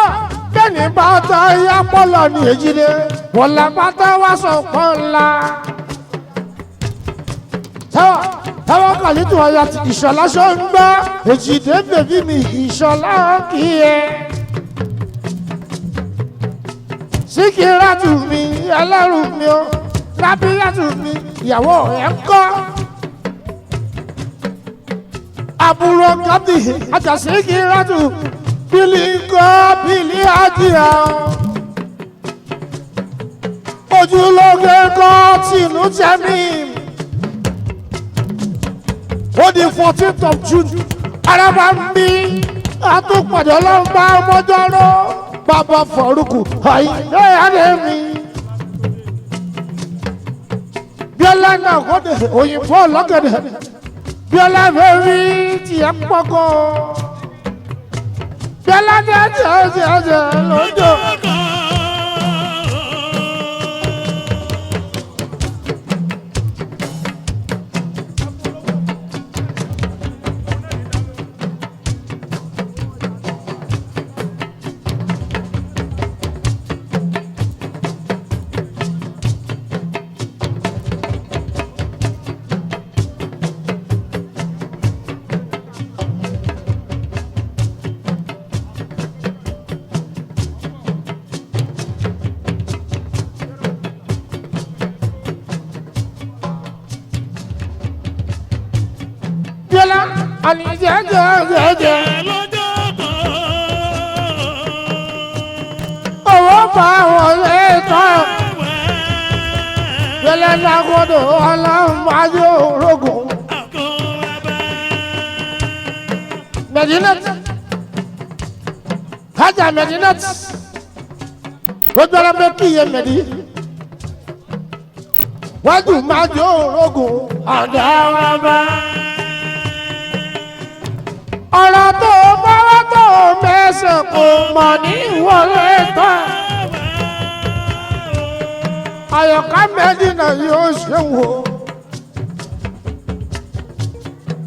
bẹ́ẹ̀ni bá ta ya pọ́lọ̀ ní èjìlẹ̀ wọ̀lá pátá wá sọ pọ́n ńlá. Táwa táwa kàlí tó ọya ti ìṣọ̀lá ṣó ń gbọ́ èjìdé bèbí mi ìṣọ̀lá kì í yẹ. Síkírátù mi ẹlẹ́rù mi o, Rábíyátù mi ìyàwó ẹ̀ ń kọ́. Àbúrò kábì àjàsíkírátù bílí kọ́ bílí àjìyà o. Ojúlóge kọ́ tìǹú tẹ́mí. Ó di 14th of June. Araba ń bí àtúpàdé ọlọ́mbà ọmọdọ́rọ́. Bàbá Fọ̀rúkù àìlè àdé mi. Bíọ́lá náà kò dé òyìnbó lọ́gẹ̀dẹ̀. Bíọ́lá fẹ́ rí tiẹ̀ pọ́kọ́. Bíọ́lá ní ẹ̀jẹ̀ ẹ̀jẹ̀ ẹ̀jẹ̀ lójó. Bíọ́lá àní ẹ̀jẹ̀ ẹ̀jẹ̀ ẹ̀jẹ̀ ẹ̀jẹ̀. Owó bá wọlé tán. Bíọ́lá lágbọ́dọ̀ ọlọ́mọdé òrógùn. Mẹ̀dínẹ́tì. Hájà Mẹ̀dínẹ́tì. Gbogbo ara bẹ kí iye mẹ̀dí. Wájú máa jó òrógùn. Ọ̀dà wa bá. Ọ̀rọ̀ tó mọ́wọ́ tó mẹ́sẹ̀ kò mọ̀ ní wọlé tán. Àyọ̀ká Mẹ́dínà yóò ṣe wò.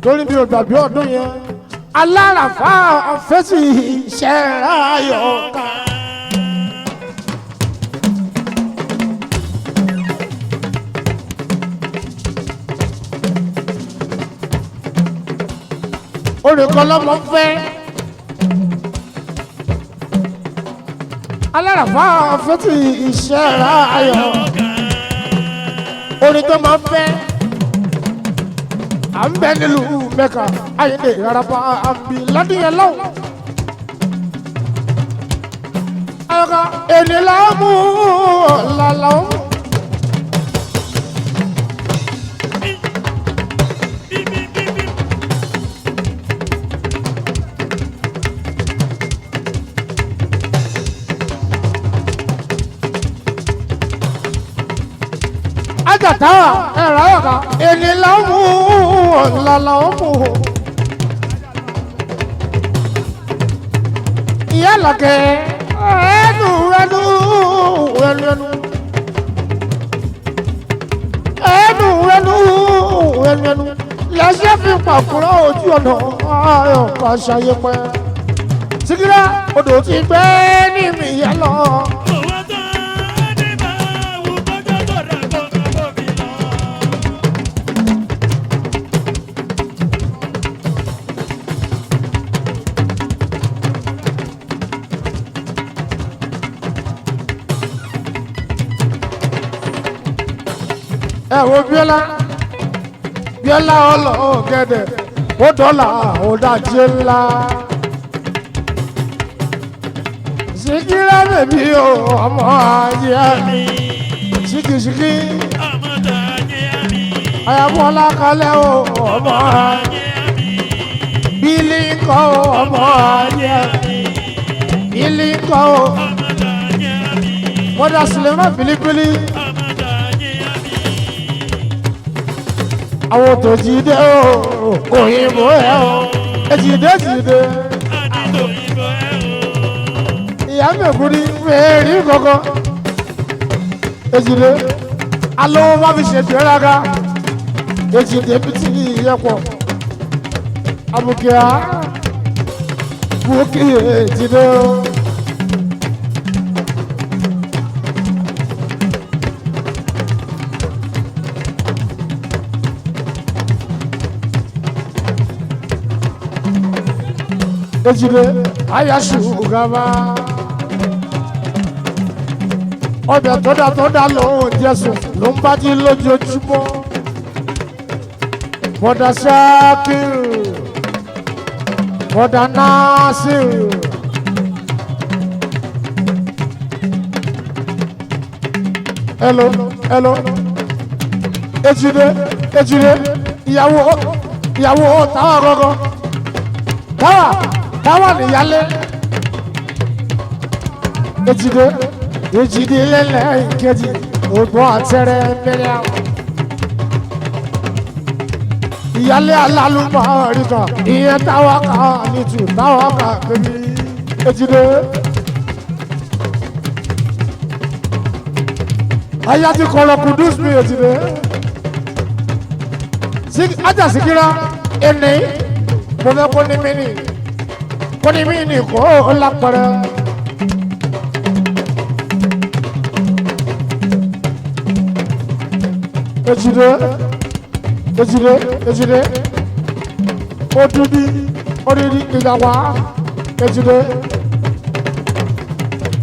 Torí mi ò gbàgbé ọdún yẹn. Aláràfá fèsì ìṣẹ̀rá àyọ̀ká. Olùkọ́ lọ́mọ fẹ́. Aláràfá fèsì ìṣẹ̀rá àyọ̀ká. Orin tó máa ń fẹ́. À ń bẹ nílùú Mẹ́kà, Ayédè Ìrarapa, àbí lọ́dún yẹn lọ́hùn. Ayọ̀ká èlé la mú ọ̀la la mú. Ajata ẹ̀rọ ayọ̀ká èlé la mú ọ̀la la mú. Ìyá làkẹ́ ẹnu ẹnu ẹnu ẹnu ẹnu ẹnu ẹnu ẹnu lẹ́sẹ̀ fi pàkúrọ̀ ojú ọ̀nà ayọ̀ká ṣayé pẹ́. Síkírá odò ti gbẹ́ ní mi yá lọ. Ẹ wo Bíọ́lá, Bíọ́lá ọlọ́ọ̀gẹ̀dẹ̀ ó dọ́là ó dájé ńlá. Síkírá bèbí o ọmọ ajé mi ṣíkìṣíkì àyàbọ̀lá kalẹ̀ o ọmọ ajé bílí ńkọ́ o ọmọ ajé bílí ńkọ́ o mọ́dà Suleiman bílíbílí. Àwọn tó jíde o òyìnbó ẹ o èjìdé jíde ìyá mi kú ní fèrè kankan èjìdé alówó má fi ṣètò ẹ̀rága èjìdé bí tí ìyẹn pọ̀ àbùkíá bùkí èjìdé o. Ejide aya ṣùgàmá. Ọbẹ̀ tọ́da tọ́da ló ń jẹ́sùn ló ń bá jí lójoojúmọ́. Bọ̀dà Ṣakir, Bọ̀dà Nasir. Hello, hello. Ejide, Ejide, ìyàwó ìyàwó táwa gọ́gọ́. Táwa táwa nìyálé. Ejide, Ejide lẹ́lẹ̀ ìkejì, ògbọ́n àtẹrẹ mẹ́rẹ́ àwọn. Ìyálé alálùmọ̀ àríkà, ìyẹn táwa kà nìtù, táwa kà kébí. Ejide. Aya ti kọ̀rọ̀ kùdùs mi Ejide. Ajá Síkírá, ẹni, mo fẹ́ kó ní mí nì, kó ní mí nì kó lápẹ̀rẹ̀. Ejide, Ejide, Ejide, odidi, odidi ìjàpá, Ejide.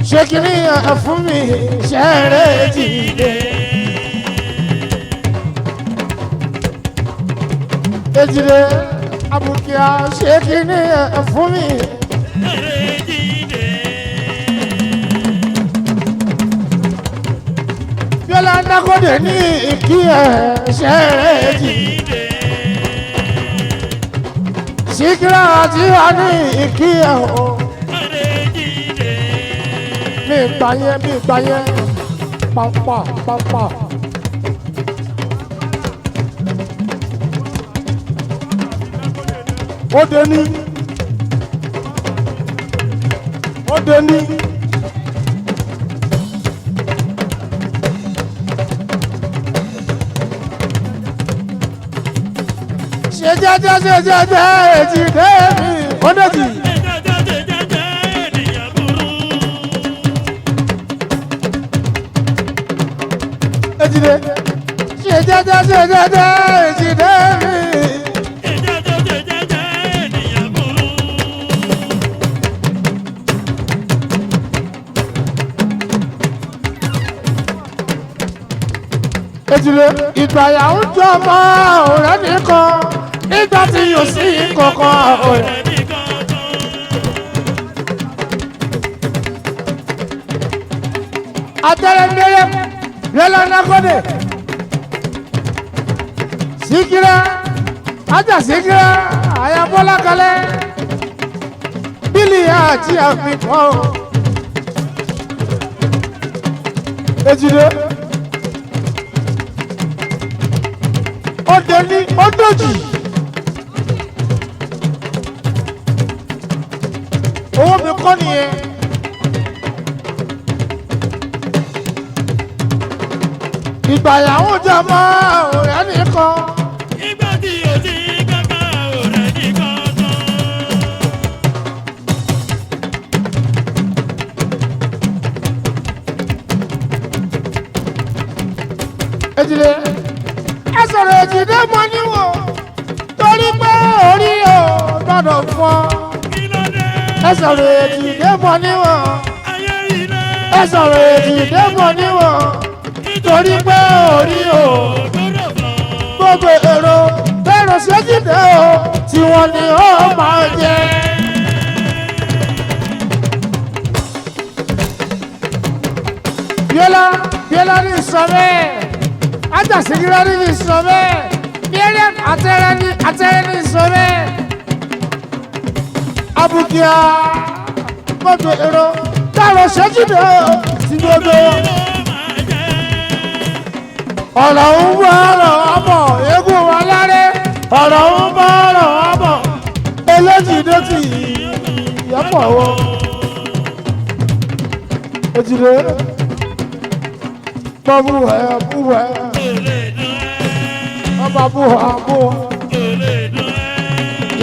Ṣé kìíní ẹ̀ fún mi ṣẹ́rẹ́ Ejide? Ejide, Abukia, ṣé kìíní ẹ̀ fún mi? Bíọ́lá Dákòdé ní ìkí ẹ̀ ṣẹ́rẹ́ Ejide. Síkírá àti wà ní ìkí ẹ̀ o. Mi gbà yẹn, mi gbà yẹn, pàmpà pàmpà. Ó dé ní. Ó dé ní. Ṣe jẹ́jẹ́ ṣe jẹ́jẹ́ Èjìdé mi. Ó dé jì. Èjìdé. Ṣe jẹ́jẹ́ ṣe jẹ́jẹ́ Èjìdé mi. Èjìdé. Ìgbàyà ń jọ ọmọ ọ̀rẹ́ nìkan nígbà tí yóò sí kankan ọ̀rẹ́. Atẹrẹ mẹrẹ Bíọ́lá Nagode. Síkírá Ajá Síkírá Àyàbọ́lá kalẹ̀. Bílí àti àfikún. Ejide. Ó dé ní ó dòjì. Owó mi kọ́ nìyẹn. Ìgbàyàwó jẹ́ mọ́ ọ̀rẹ́ nìkan. Ìgbà tí o ti kankan ọ̀rẹ́ nìkan tán. Ejide ẹ sọ̀rọ̀ Ejide mọ́ níwọ̀n torí pé orí ò gbọ́dọ̀ fọ́. Kí ló dé? Ẹ sọ̀rọ̀ Ejide mọ́ níwọ̀n. Ayé ilé. Ẹ sọ̀rọ̀ Ejide mọ́ níwọ̀n torí pé orí ò gbọ́dọ̀ fọ́. gbogbo èrò bẹ́ẹ̀rù séjìdé o tí wọ́n ní ó máa jẹ. Bíọ́lá Bíọ́lá ní sọ bẹ́ẹ̀ Ajásíkírá ní sọ bẹ́ẹ̀ Bíọ́lá àtẹrẹ ní àtẹrẹ ní sọ bẹ́ẹ̀. Abukia gbogbo èrò bẹ́ẹ̀rù séjìdé o tí gbogbo ọ̀rọ̀ ń bọ̀ ọ̀rọ̀ ọmọ eégún wa láré ọ̀rọ̀ ń bọ̀ ọ̀rọ̀ ọmọ eléjìdé tì yọpọ̀ wọ. Ejìdé bọ́ búwẹ̀ búwẹ̀ ọba búwa búwa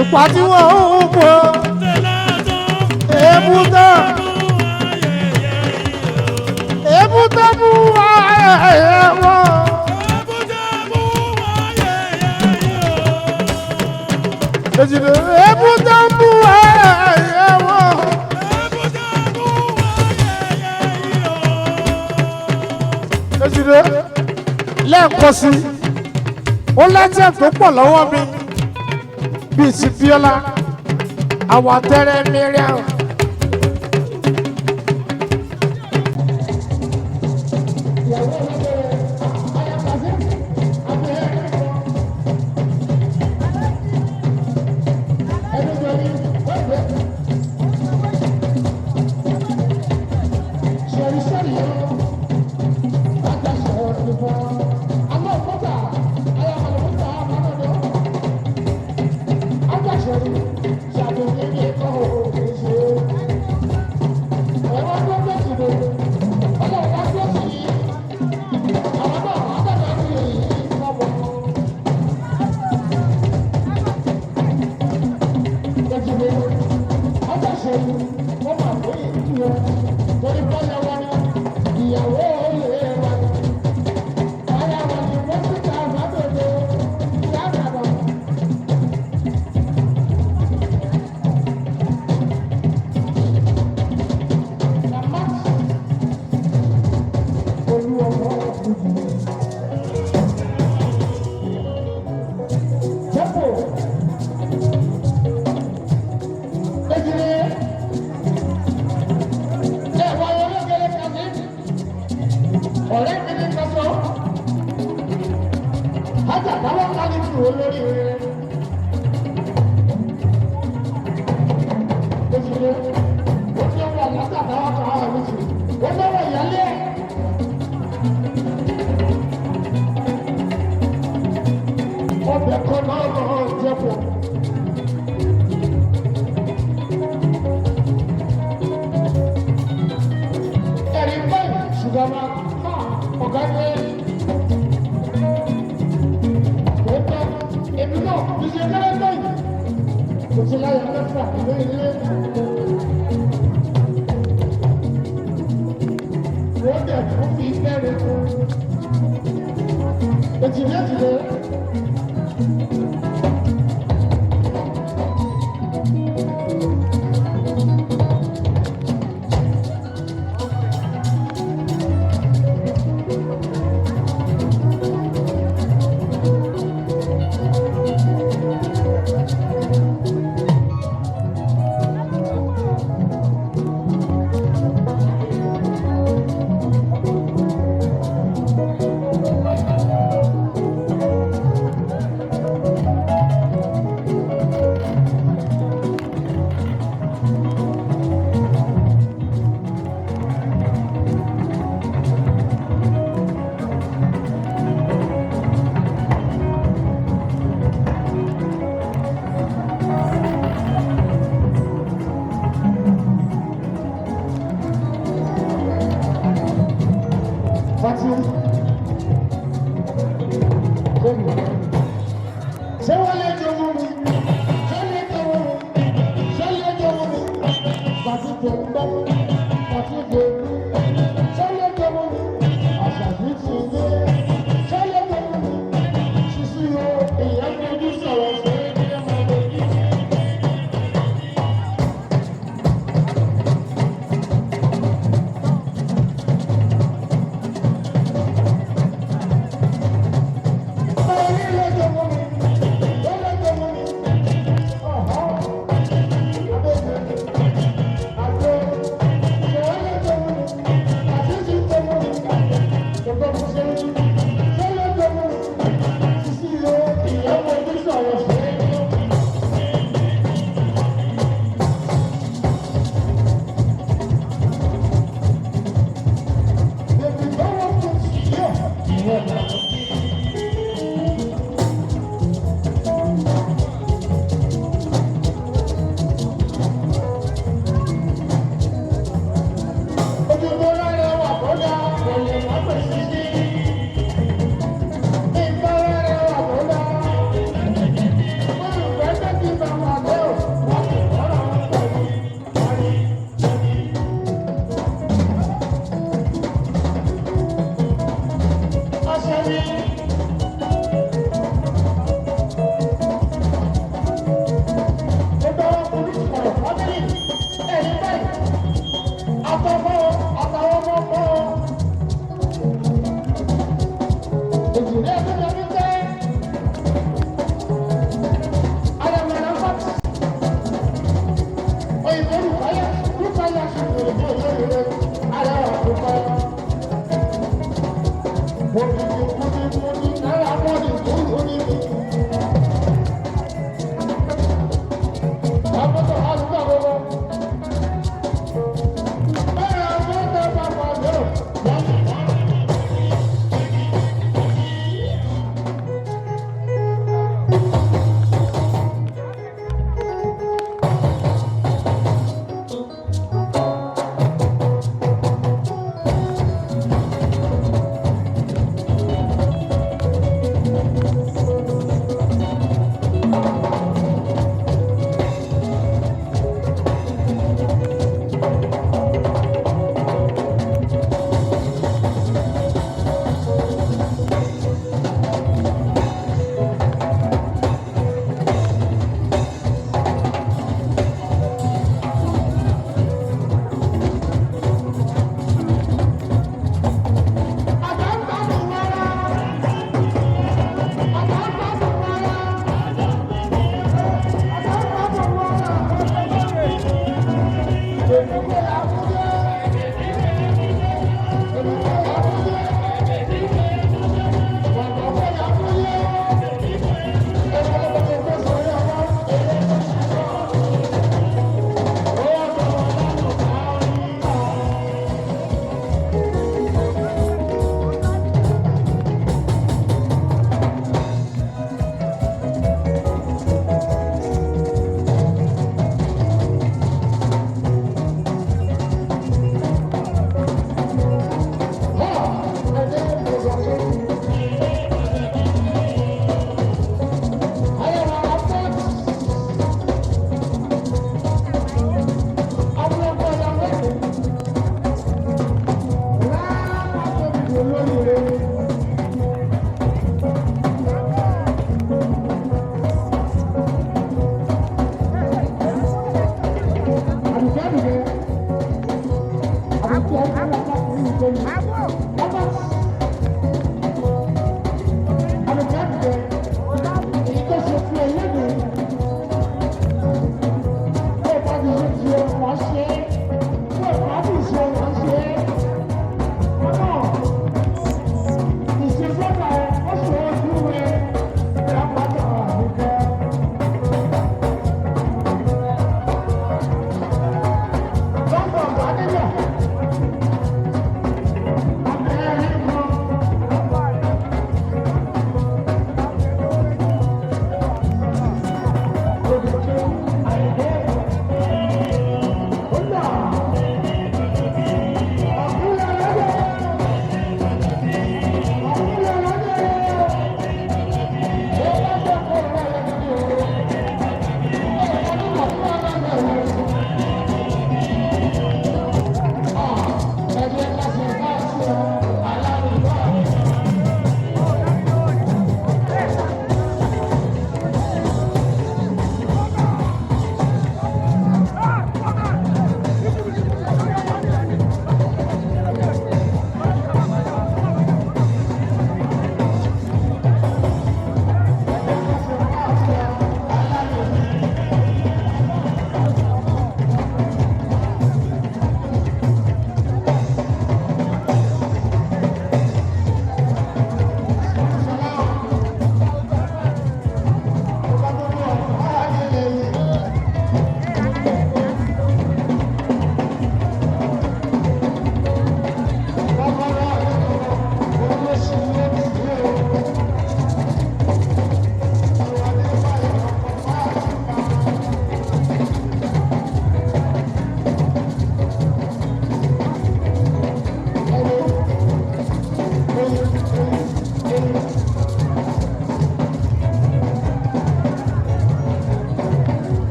ìpà tí wọ́n ń bọ̀ èébú tán èébú tán búwa ẹ̀yẹ wọ́n. Ejìdé èébú tán búwa ẹ̀yẹ wọ́n. Ejìdé lẹ́ẹ̀kan sí ó lẹ́jẹ̀ tó pọ̀ lọ́wọ́ mi bíi ti Bíọ́lá àwọn àtẹ́rẹ́ Miriam.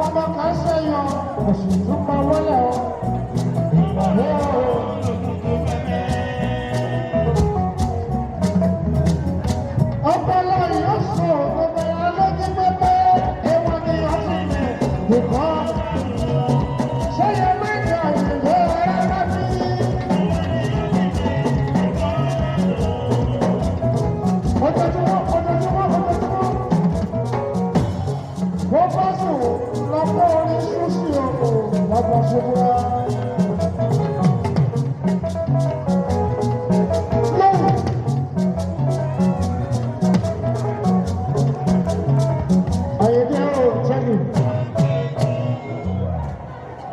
Ọmọ kan ṣe yọ, oṣù tún máa wọlé o. Ìpàdé o. Ọpọlọ yóò sọ ọmọ alójú pépé, ẹwà ni ọtí mi nìkan. Ṣé yẹ mẹ́ta ìwé rárá bí? Ojoojúmọ́, ojoojúmọ́, ojoojúmọ́. Bó bá sùn lọ́pọ̀ orí ṣúṣì ọkọ̀ lọ́pọ̀ ṣubúra.